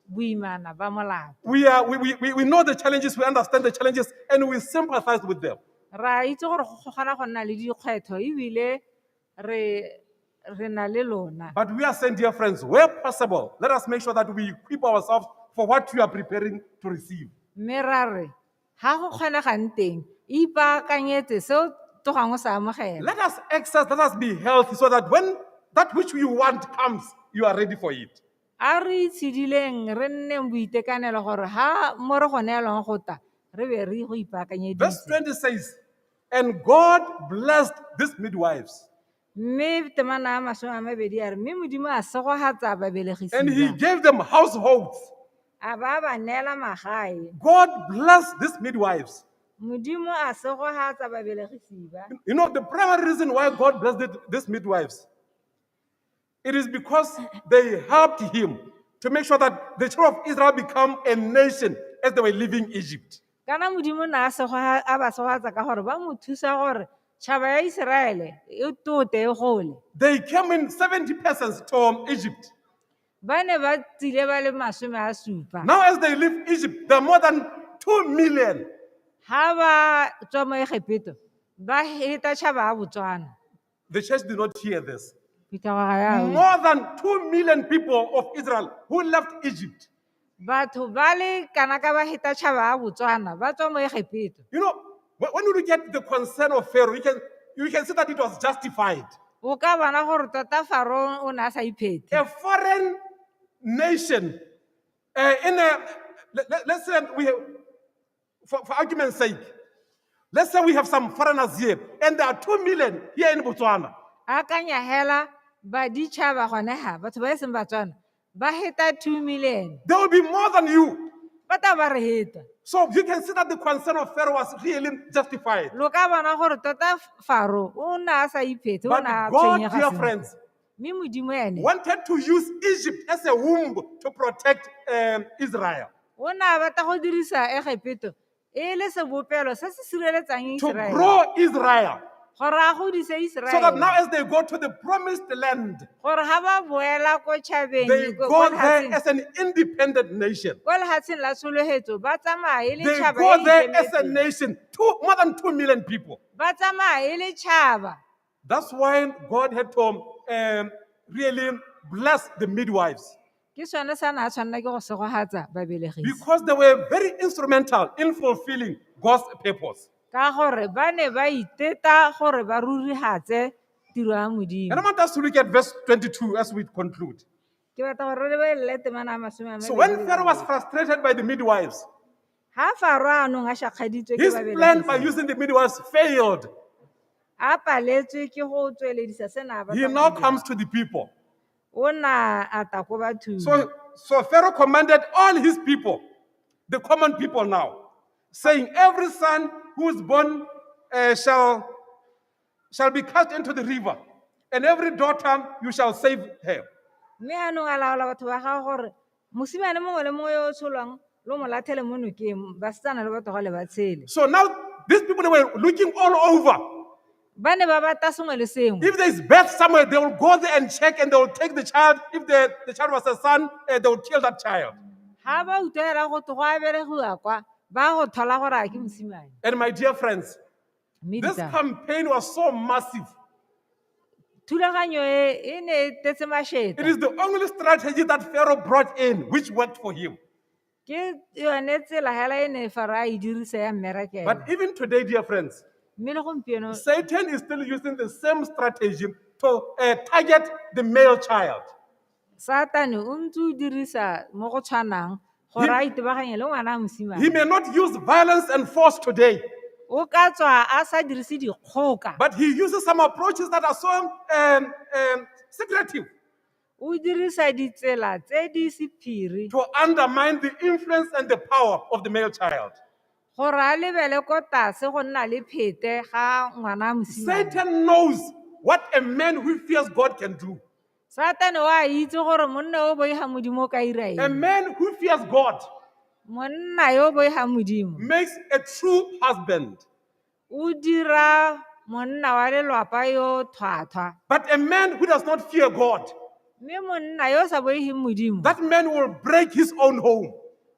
boimana ba molato. We know the challenges, we understand the challenges, and we sympathize with them. Ra itse gore go kgona go nna le dikgwetlho ebile re na le lona. But we are saying, dear friends, where possible, let us make sure that we equip ourselves for what we are preparing to receive. Mme ra re, ga go kgonegang teng, ipaakanyetse se o tlogang o sa amogela. Let us exercise, let us be healthy so that when that which you want comes, you are ready for it. A re itshidileng, re nneng boitekanelo gore ha mo re go neelwang go ta, re be re go ipaakanyeditse. Verse 20 says, and God blessed these midwives. Mme temana ya masome a mabedi a re, mme Modimo a segogatsa babelegisi And he ba. gave them households. A ba ba neela magae. God blessed these midwives. Modimo a segogatsa babelegisi ba. You know, the primary reason why God blessed these midwives, it is because they helped him to make sure that the children of Israel become a nation as they were leaving Egypt. Kana Modimo na a segoga, a ba segogatsa ka gore ba mo thusa gore tšhaba ya Iseraele e tote e gole. They came in 70 persons to Egypt. Ba ne ba tsile ba le masome a supa. Now as they leave Egypt, there are more than 2 million. Ha ba tswa mo Egepeto, ba heta tšhaba ya Botswana. The church did not hear this. Phuthego ga ya utlwa. More than 2 million people of Israel who left Egypt. Batho ba le kana ka ba heta tšhaba ya Botswana, ba tswa mo Egepeto. You know, when you look at the concern of Pharaoh, you can see that it was justified. O ka bona gore tota Faro o ne a sa iphete. A foreign nation, in a, let, let, let's say we have, for, for argument's sake, let's say we have some foreigners here, and there are 2 million here in Botswana. Akanya hela baditšhaba gone ha, batho ba e seng Batswana, ba heta 2 million. There will be more than you. Ba tla ba re heta. So you can see that the concern of Pharaoh was really justified. Lo ka bona gore tota Faro o ne a sa iphete, o But ne a God, tshwenyega dear sentle. friends, Mme Modimo ene wanted to use Egypt as a womb to protect Israel. O ne a batla go dirisa Egepeto e le sebopelo se se sireletsang To Israel. grow Israel. Gore a godise So that Israel. now as they go to the promised land, Gore ha ba boela ko tšhabeng, they ko go there lefatsheng, as an independent nation. ko lefatsheng la tsholofetso, ba tsamaya e le They tšhaba go e there as a ikemetseng. nation, more than 2 million people. Ba tsamaya e le tšhaba. That's why God had to really bless the midwives. Ke sone sa na a tshwanela ke go segogatsa babelegisi. Because they were very instrumental in fulfilling God's purpose. Ka gore ba ne ba iteta gore ba rurihatse tiro ya Modimo. And I want us to look at verse 22 as we conclude. Ke batla gore re lebelele temana ya masome a So when mabedi le Pharaoh was bobedi. frustrated by the midwives, Ha Faro anong a shakgaditswe ke his plan by babelegisi, using the midwives failed. a paletswe ke go tsweledisa se na a batla He go now dira. comes to the people. O na a tla ko bathong. So Pharaoh commanded all his people, the common people now, saying, every son who is born shall be cast into the river, and every daughter you shall save her. Mme anong a laola batho ba gagwe gore mosimane mongwe le mongwe yo o tsholwang lo mo latlhele mo nokeng, basetsana le batho ba le ba tshele. So now these people were looking all over. Ba ne ba bata sengwe le sengwe. If there is birth somewhere, they will go there and check and they will take the child. If the child was a son, they will kill that child. Ga ba utlwela go te go a belegiwa kwa ba go thola gore a ke mosimane. And my dear friends, Mme this ditsala, campaign was so massive. Thulaganyo e e ne e tletse mašeta. It is the only strategy that Pharaoh brought in which worked for him. Ke yone tsela hela e ne Pharaoh a e dirisa ya mmerekelo. But even today, dear friends, Mme le gompieno Satan is still using the same strategy to target the male child. Satane o ntse o dirisa mo go tshwanang gore a itebaganye le ngwana a mosimane. He may not use violence and force today, O ka tswa a sa dirise dikgoka. but he uses some approaches that are so secretive O dirisa ditsela tse di sephiri to undermine the influence and the power of the male child. Gore a lebele ko tlase go nna le phete ga ngwana a mosimane. Satan knows what a man who fears God can do. Satane wa itse gore monna o boiga Modimo o ka ira A eng. man who fears God Monna yo o boiga Modimo makes a true husband. o dira monna wa lelwapa yo thwathwa. But a man who does not fear God, Mme monna yo o sa boigeng Modimo that man will break his own home.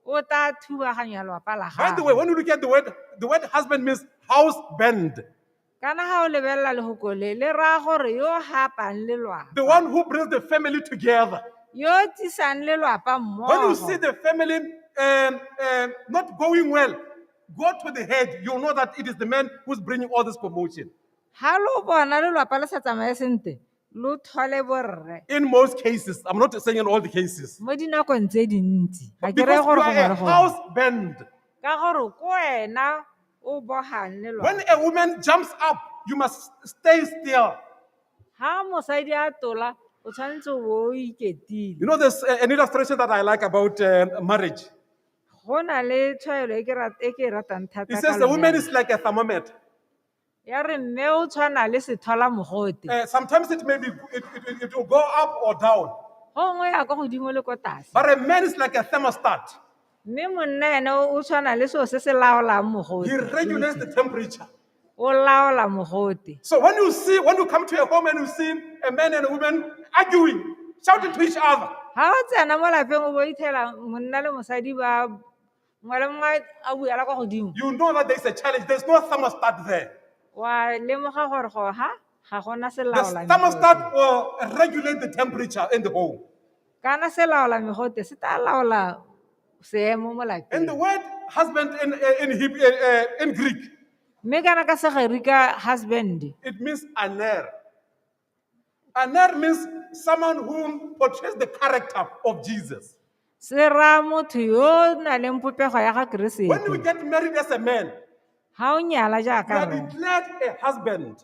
o tla thubaganya lwapa la By the way, gagwe. when you look at the word husband means house band. Kana ga o lebelela lefoko le le raya gore yo hapang lelwapa. The one who brings the family together. Yo tsisang lelwapa When you see mmogo. the family not going well, go to the head. You'll know that it is the man who's bringing all this commotion. Ha lo bona lelwapa le sa tsamaye sentle, lo thole borre. In most cases, I'm not saying in all the cases. Mo dinakong tse dintsi. Ga ke Because reye you gore are gongwe a le gongwe. house band. Ka gore ko wena o bogang lelwapa. When a woman jumps up, you must stay still. Ha mosadi a tola, o tshwanetse o bo o iketile. You know, there's an illustration that I like about marriage. Go na le tshwaelo e ke e ke e ratang thata It ka says the woman lenyalo. is like a thermometer. Ya re mme o tshwana le sethola mogote. Sometimes it may be, it will go up or down. Gongwe ya kwa godimo le ko tlase. But a man is like a thermostat. Mme monna ene o tshwana le seo se se laolang mogote. He regulates the temperature. O laola mogote. So when you come to a home and you see a man and a woman arguing, shouting to each other, Ha o tsena mo lapeng o bo ithela monna le mosadi ba mongwe le mongwe a buela kwa godimo. you know that there's a challenge. There's no thermostat there. Wa lemoga gore go ha ga gona The selaola thermostat will regulate the temperature in the home. Kana selaola megote se tla laola seemo mo And the lapeng. word husband in Greek, Mme kana ka Segerika husband it means aner. Aner means someone who portrays the character of Jesus. Se raya motho yo o nang le popego ya ga When you Keresete. get married as a man, Ha o nyala you jaaka are rre, declared a husband.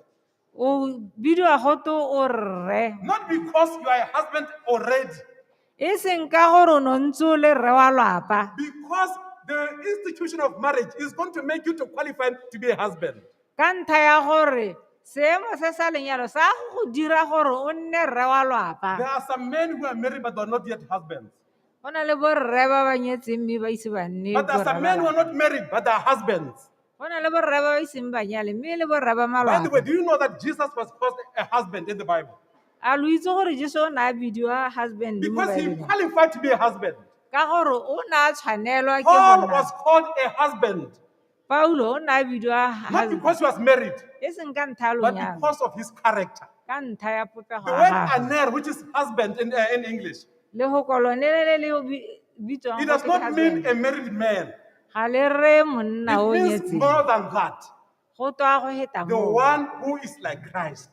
o bidiwa gote o rre. Not because you are a husband already, E seng ka gore o ne ntse o le rre wa lwapa. because the institution of marriage is going to make you to qualify to be a husband. Ka ntlha ya gore seemo se sa lenyalo sa go go dira gore o nne rre wa lwapa. There are some men who are married but are not yet husbands. Go na le borre ba ba nyetseng mme ba ise ba nne But there are borre some ba men who are lwapa. not married but they are husbands. Go na le borre ba ba iseng ba nyale mme e le borre ba By the way, malapa. do you know that Jesus was called a husband in the Bible? A lo itse gore Jesu o ne a bidiwa husband mo Because he Baebeleng? qualified to be a husband. Ka gore o ne a tshwanelwa ke go Paul nna. was called a husband, Paulo o ne a bidiwa not husband. because he was married, E seng ka ntlha ya but lenyalo, because of his character. ka ntlha ya popego The ya word gagwe. aner, which is husband in English, Lefoko lone le le le bitswang it does gote ke not mean husband. a married man. Ga le re monna o It means nyetseng. more than that. Go tswa go heta The moo. one who is like Christ.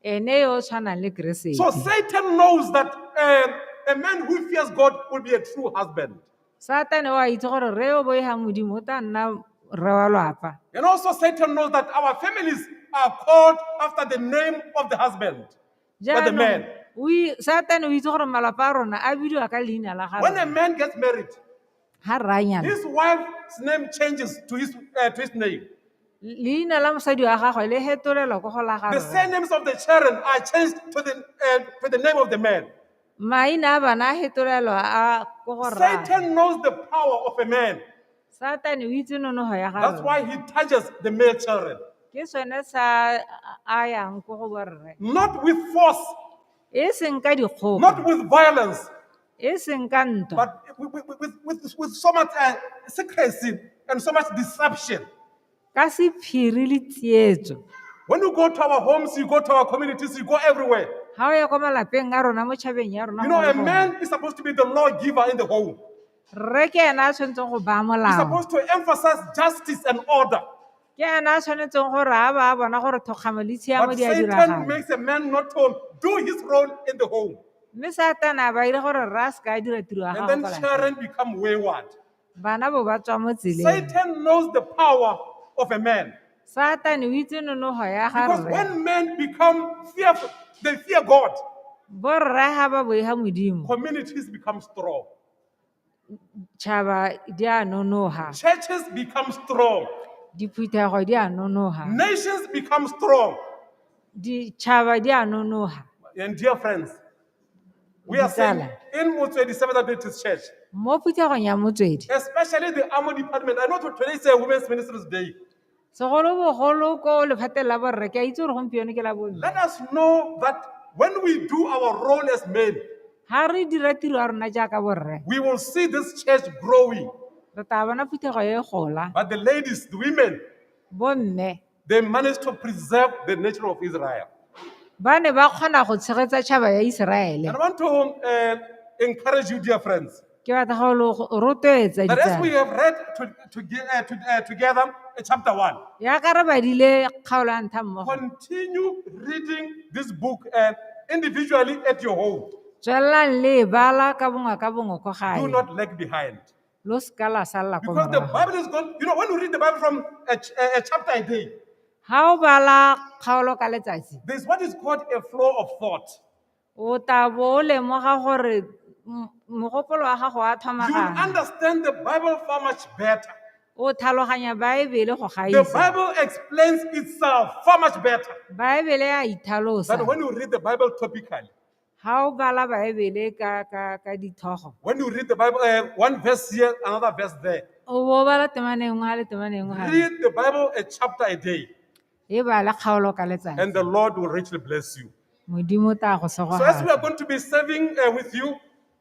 Ene yo o tshwanang le Keresete. So Satan knows that a man who fears God will be a true husband. Satane o a itse gore rre yo boigang Modimo o tla nna rre wa lwapa. And also Satan knows that our families are called after the name of the husband, or the Jaanong, man. Satane o itse gore malapa a rona a bidiwa ka leina la ga When a rre. man gets married, Ha rre a nyala, his wife's name changes to his name. Leina la mosadi wa gagwe le hetolelwa ko go la ga The rre. surnames of the children are changed to the name of the man. Maina a bana a hetolelwa a ko go rraagwe. Satan knows the power of a man. Satane o itse nonofo ya ga That's rre. why he touches the male children. Ke sone sa a yang ko go borre. Not with force, E seng ka dikgoka, not with violence, e seng ka ntwa, but with so much secrecy and so much deception. Ka sephiri le tsietso. When you go to our homes, you go to our communities, you go everywhere. Ha o ya kwa malapeng a rona mo tšhabeng ya rona You know, gongwe a le gongwe. Man is supposed to be the lawgiver in the home. Rre ke ena a tshwanetseng go baya He's molao. supposed to emphasize justice and order. Ke ena a tshwanetseng gore a ba a bona gore thokgamo le tshiamo But di a Satan diragala. makes a man not to do his role in the home. Mme Satane a ba ire gore rre a seka a dira tiro ya And gagwe then kwa lapeng. children become wayward. Bana bo ba tswa mo tseleng. Satan knows the power of a man. Satane o itse nonogo ya ga Because rre. when men become fearful, they fear God, Borre ga ba boiga Modimo, communities become strong. tšhaba di a nonoga, Churches become strong. diphuthego di a nonoga, Nations become strong. ditšhaba di a nonoga. And dear friends, we are saying Ditsala. in Motswedi Seventh Adventist Church, Mo phuthegong ya Motswedi, especially the Armor Department, I know today is a Women's Ministries Day. segolobogolo ko lephateng la borre, ke a itse gore gompieno ke la bomme. Let us know that when we do our role as men, Ga re dira tiro ya rona jaaka borre, we will see this church growing. Re tla bona phuthego e gola. But the ladies, the women, Bomme they managed to preserve the nature of Israel. Ba ne ba kgona go tshegetsa tšhaba ya Iseraele. And I want to encourage you, dear friends, Ke batla go lo rotloetsa that as we ditsala. have read together chapter 1, Yaka re badile kgaolo ya ntlha mmogo. Continue reading this book individually at your home. Tswelelang le e bala ka bongwe ko Do gae. not lag behind. Lo seka la salla ko Because the morago. Bible is going, when you read the Bible from a chapter a day, Ha o bala kgaolo ka letsatsi, there's what is called a flow of thought. O tla bo o lemoga gore mogopolo wa gago wa You will thomagana. understand the Bible far much better. O tlhaloganya Baebele go The gaisa. Bible explains itself far much better Baebele ya itlhalosa. than when you read the Bible topically. Ha o bala Baebele ka dithogo, When you read the Bible, one verse here, another verse there. O bo o bala temana e nngwe ha le temana e nngwe ha. Read the Bible a chapter a day, E bala kgaolo ka letsatsi. And the Lord will richly bless you. Modimo o tla go So, as we segogatsa. are going to be serving with you,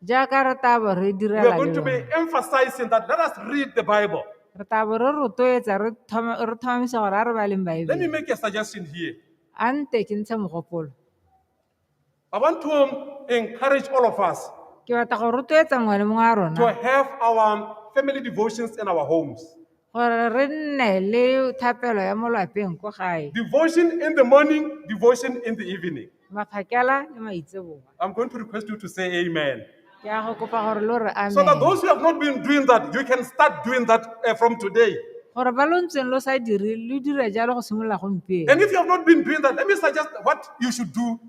Jaaka re tla bo re we direla are le going to be lona. emphasizing that let us read the Bible. Re tla bo re rotloetsa re tlhomamisa gore a re baleng Let me Baebele. make a suggestion here. A nte ke ntshe mogopolo. I want to encourage all of us Ke batla go rotloetsa mongwe le mongwe wa to rona have our family devotions in our homes. Gore re nne le thapelo ya mo lapeng ko gae. Devotion in the morning, devotion in the evening. Maphakela le maitseboa. I'm going to request you to say amen. Ke a go kopa gore lo re So that amen. those who have not been doing that, you can start doing that from today. Gore ba lo ntseng lo sa dire lo dire jalo go simolola gompieno. And if you have not been doing that, let me suggest what you should do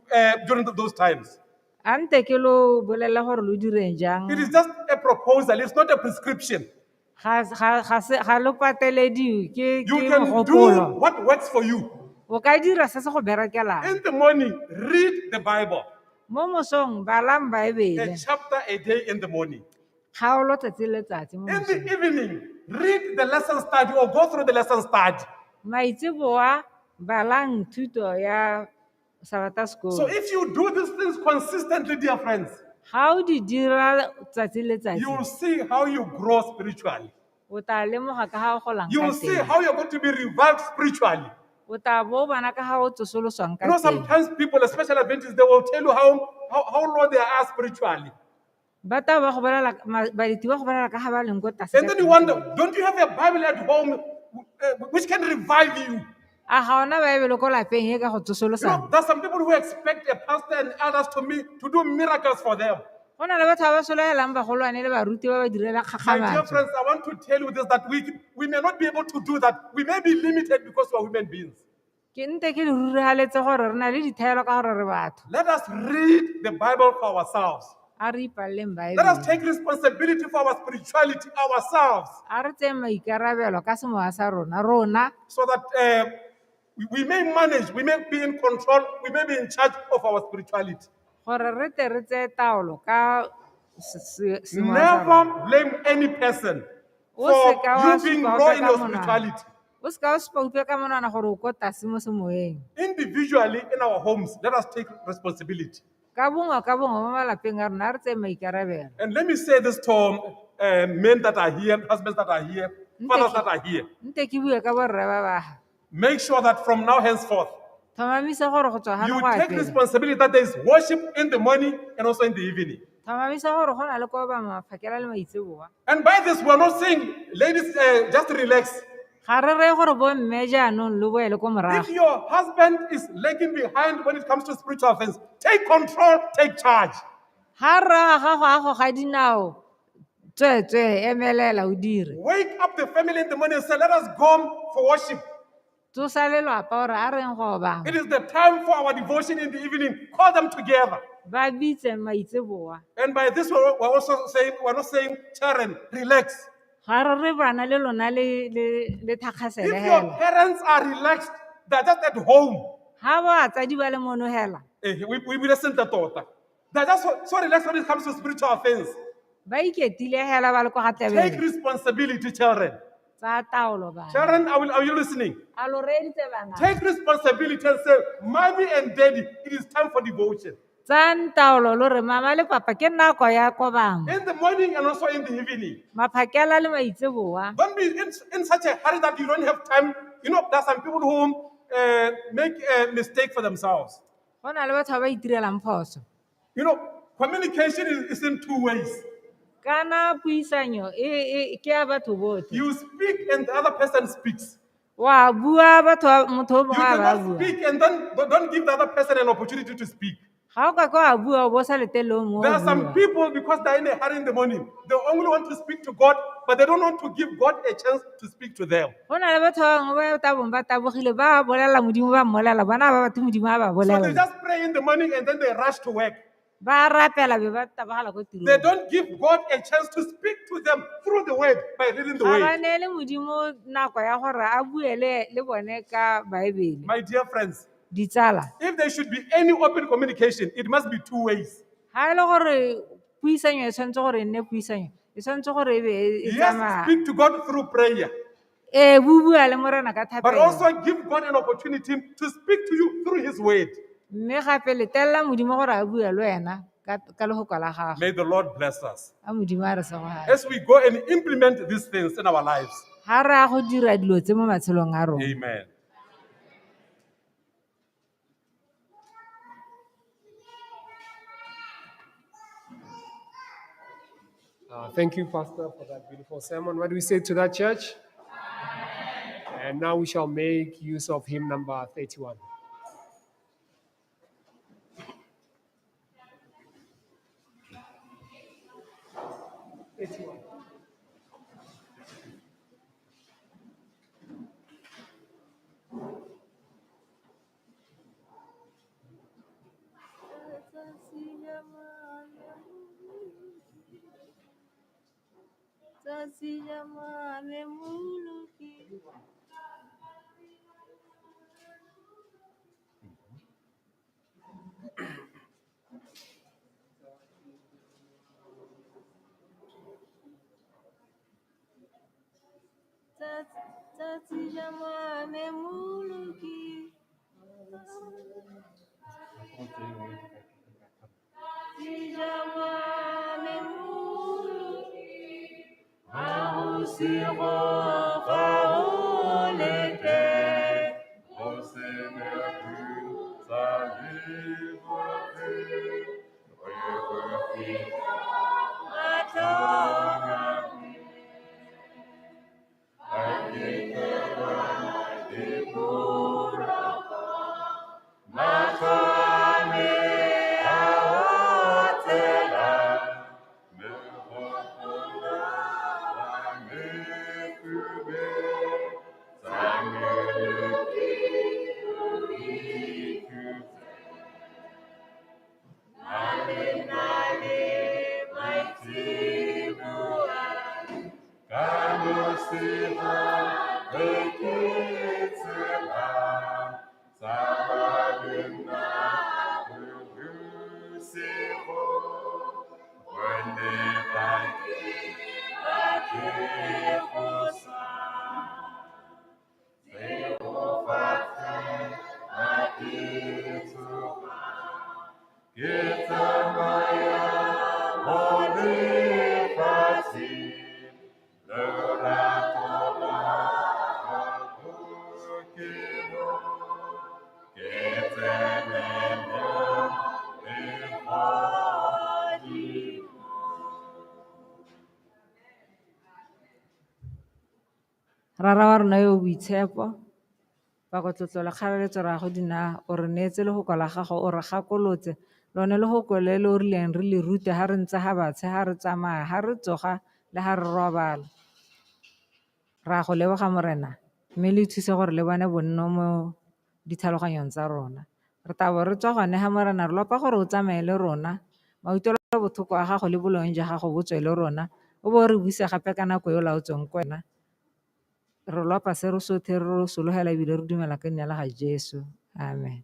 during those times. A nte ke lo bolelela gore lo direng jang. It is just a proposal, it's not a prescription. Ga lo patelediwe ke You ke can do mogopolo. what works for you. O ka dira se se go berekelang. In the morning, read the Bible, Mo mosong balang a Baebele. chapter a day in the morning. Kgaolo tsatsi le letsatsi mo In mosong. the evening, read the lesson study or go through the lesson study. Maitseboa balang thuto ya Sabata So sekolo. if you do these things consistently, dear friends, Ga o di dira tsatsi le letsatsi, you will see how you grow spiritually. O tla lemoga ka ga o golang You ka will see teng. how you're going to be revived spiritually. O tla bo o bona ka ga o tsosoloswang ka You know, teng. sometimes people, especially Adventists, they will tell you how low they are spiritually. Ba tla ba go bolela baeti ba go bolela ka ga ba leng ko tlase And ka then you teng. wonder, don't you have a Bible at home which can revive you? A ga ona Baebele ko lapeng e ka go You tsosolosang? know, there's some people who expect a pastor and elders to do miracles for them. Go na le batho ba ba sologelang bagolwane le baruti ba ba direla My dear kgakgamatso. friends, I want to tell you this, that we may not be able to do that. We may be limited because we are human beings. Ke nte ke le rurigaletse gore re na le dithaelo ka gore re batho. Let us read the Bible for ourselves. A re ipalleng Let us Baebele. take responsibility for our spirituality ourselves A re tseyeng maikarabelo ka semoya sa rona rona so that we may manage, we may be in control, we may be in charge of our spirituality. Gore re tle re tseye taolo ka semoya sa rona. Never blame any person O for seka wa you being supa low ope in ka your monwana. spirituality. O seka o spaupe ka monwana gore o ko tlase mo semoyeng. Individually in our homes, let us take responsibility. Ka bongwe ka bongwe mo malapeng a rona a re tseye maikarabelo. And let me say this to men that are here, husbands that are here, fathers that are here. Nte ke bue ka borre ba baga. Make sure that from now henceforth, Tlhomamisa gore go tswa you gano go ya take pele. responsibility that there is worship in the morning and also in the evening. Tlhomamisa gore go na le kobamelo maphakela le maitseboa. And by this, we are not saying, ladies, just relax. Ga re reye gore bomme jaanong lo boele ko morago. If your husband is lagging behind when it comes to spiritual things, take control, take charge. Ga rre wa gago a goga dinao, tsweetswee emelela o dire. Wake up the family in the morning and say, let us go for worship. Tsosa lelapa gore a reng go obama. It is the time for our devotion in the evening. Call them together. Ba bitse maitseboa. And by this, we're also saying, we're not saying, children, relax. Ga re re bana le lona le le le If thakgasele your hela. parents are relaxed, they're just at home. Ga batsadi ba le mono hela. We listen to tota. They're just so relaxed when it comes to spiritual things. Ba iketile hela ba le kwa ga Take Tlebele. responsibility, children. Tsaya taolo bana. Children, are you listening? A lo reeditse bana. Take responsibility and say, Mommy and Daddy, it is time for devotion. Tsayang taolo lo re mama le papa ke nako ya kobamo. In the morning and also in the evening. Maphakela le maitseboa. Don't be in such a hurry that you don't have time. You know, there are some people who make a mistake for themselves. Go na le batho ba ba itirelang phoso. You know, communication is in two ways. Kana puisanyo e ke ya batho botlhe. You speak and the other person speaks. Wa bua batho motho o You mongwe a ba cannot bua. speak and then don't give the other person an opportunity to speak. Ga o ka ke wa bua o bo sa letele o mongwe There go are some bua. people, because they're in a hurry in the morning, they only want to speak to God, but they don't want to give God a chance to speak to them. Go na le batho ba bangwe ba tabong ba tabogile ba bolela modimo ba mmolela bona ba batho modimo a ba So they bolela. just pray in the morning and then they rush to work. Ba rapela be ba tabogela ko They tirong. don't give God a chance to speak to them through the word by reading the Ga ba word. neele modimo nako ya gore a bue le bone ka baebele. My dear friends, Ditsala. if there should be any open communication, it must be two ways. Ga e le gore puisanyo e tshwanetse gore e nne puisanyo, e tshwanetse gore e be e Yes, tsamaya. speak to God through prayer, Ee, bo bua le morena ka but thapelo. also give God an opportunity to speak to you through His word. Mme gape letelela modimo gore a bue le wena ka lefoko la gagwe. May the Lord bless us A modimo a re segogale. as we go and implement these things in our lives. Ga re a go dira dilo tse mo matshelong a rona. Amen. Thank you, Pastor, for that beautiful sermon. What do we say to that church? And now we shall make use of hymn number 31. Tsatsi la mame moloki. Tsatsi la mame moloki. Tsatsi la mame moloki. Ha ho sego ga o lete. Ke tsamaya mo lefatsheng, lorato lwa gago ke lo, ke tsene mo legodimong. Rara wa rona yo o boitshepo, ba go tlotlo le kgalaletso ra go di naya, o re neetse lefoko la gago, o re gakolotse, lone lefoko le le o rileng re le rute ha re ntse ha batshe, ha re tsamaya, ha re tsoga le ha re robala. Ra go leboga Morena, mme le thuse gore le bone bonno mo ditlhaloganyong tsa rona. Re tla bo re tswa gone ha Morena, re lopa gore o tsamaye le rona, mautlwelo botlhoko a gago le boleng jwa gago bo tswe le rona, o bo re buise gape ka nako e o laotsweng ko wena. Re lopa se re sothe re sologela ebile re dumela ka leina la ga Jesu. Amen.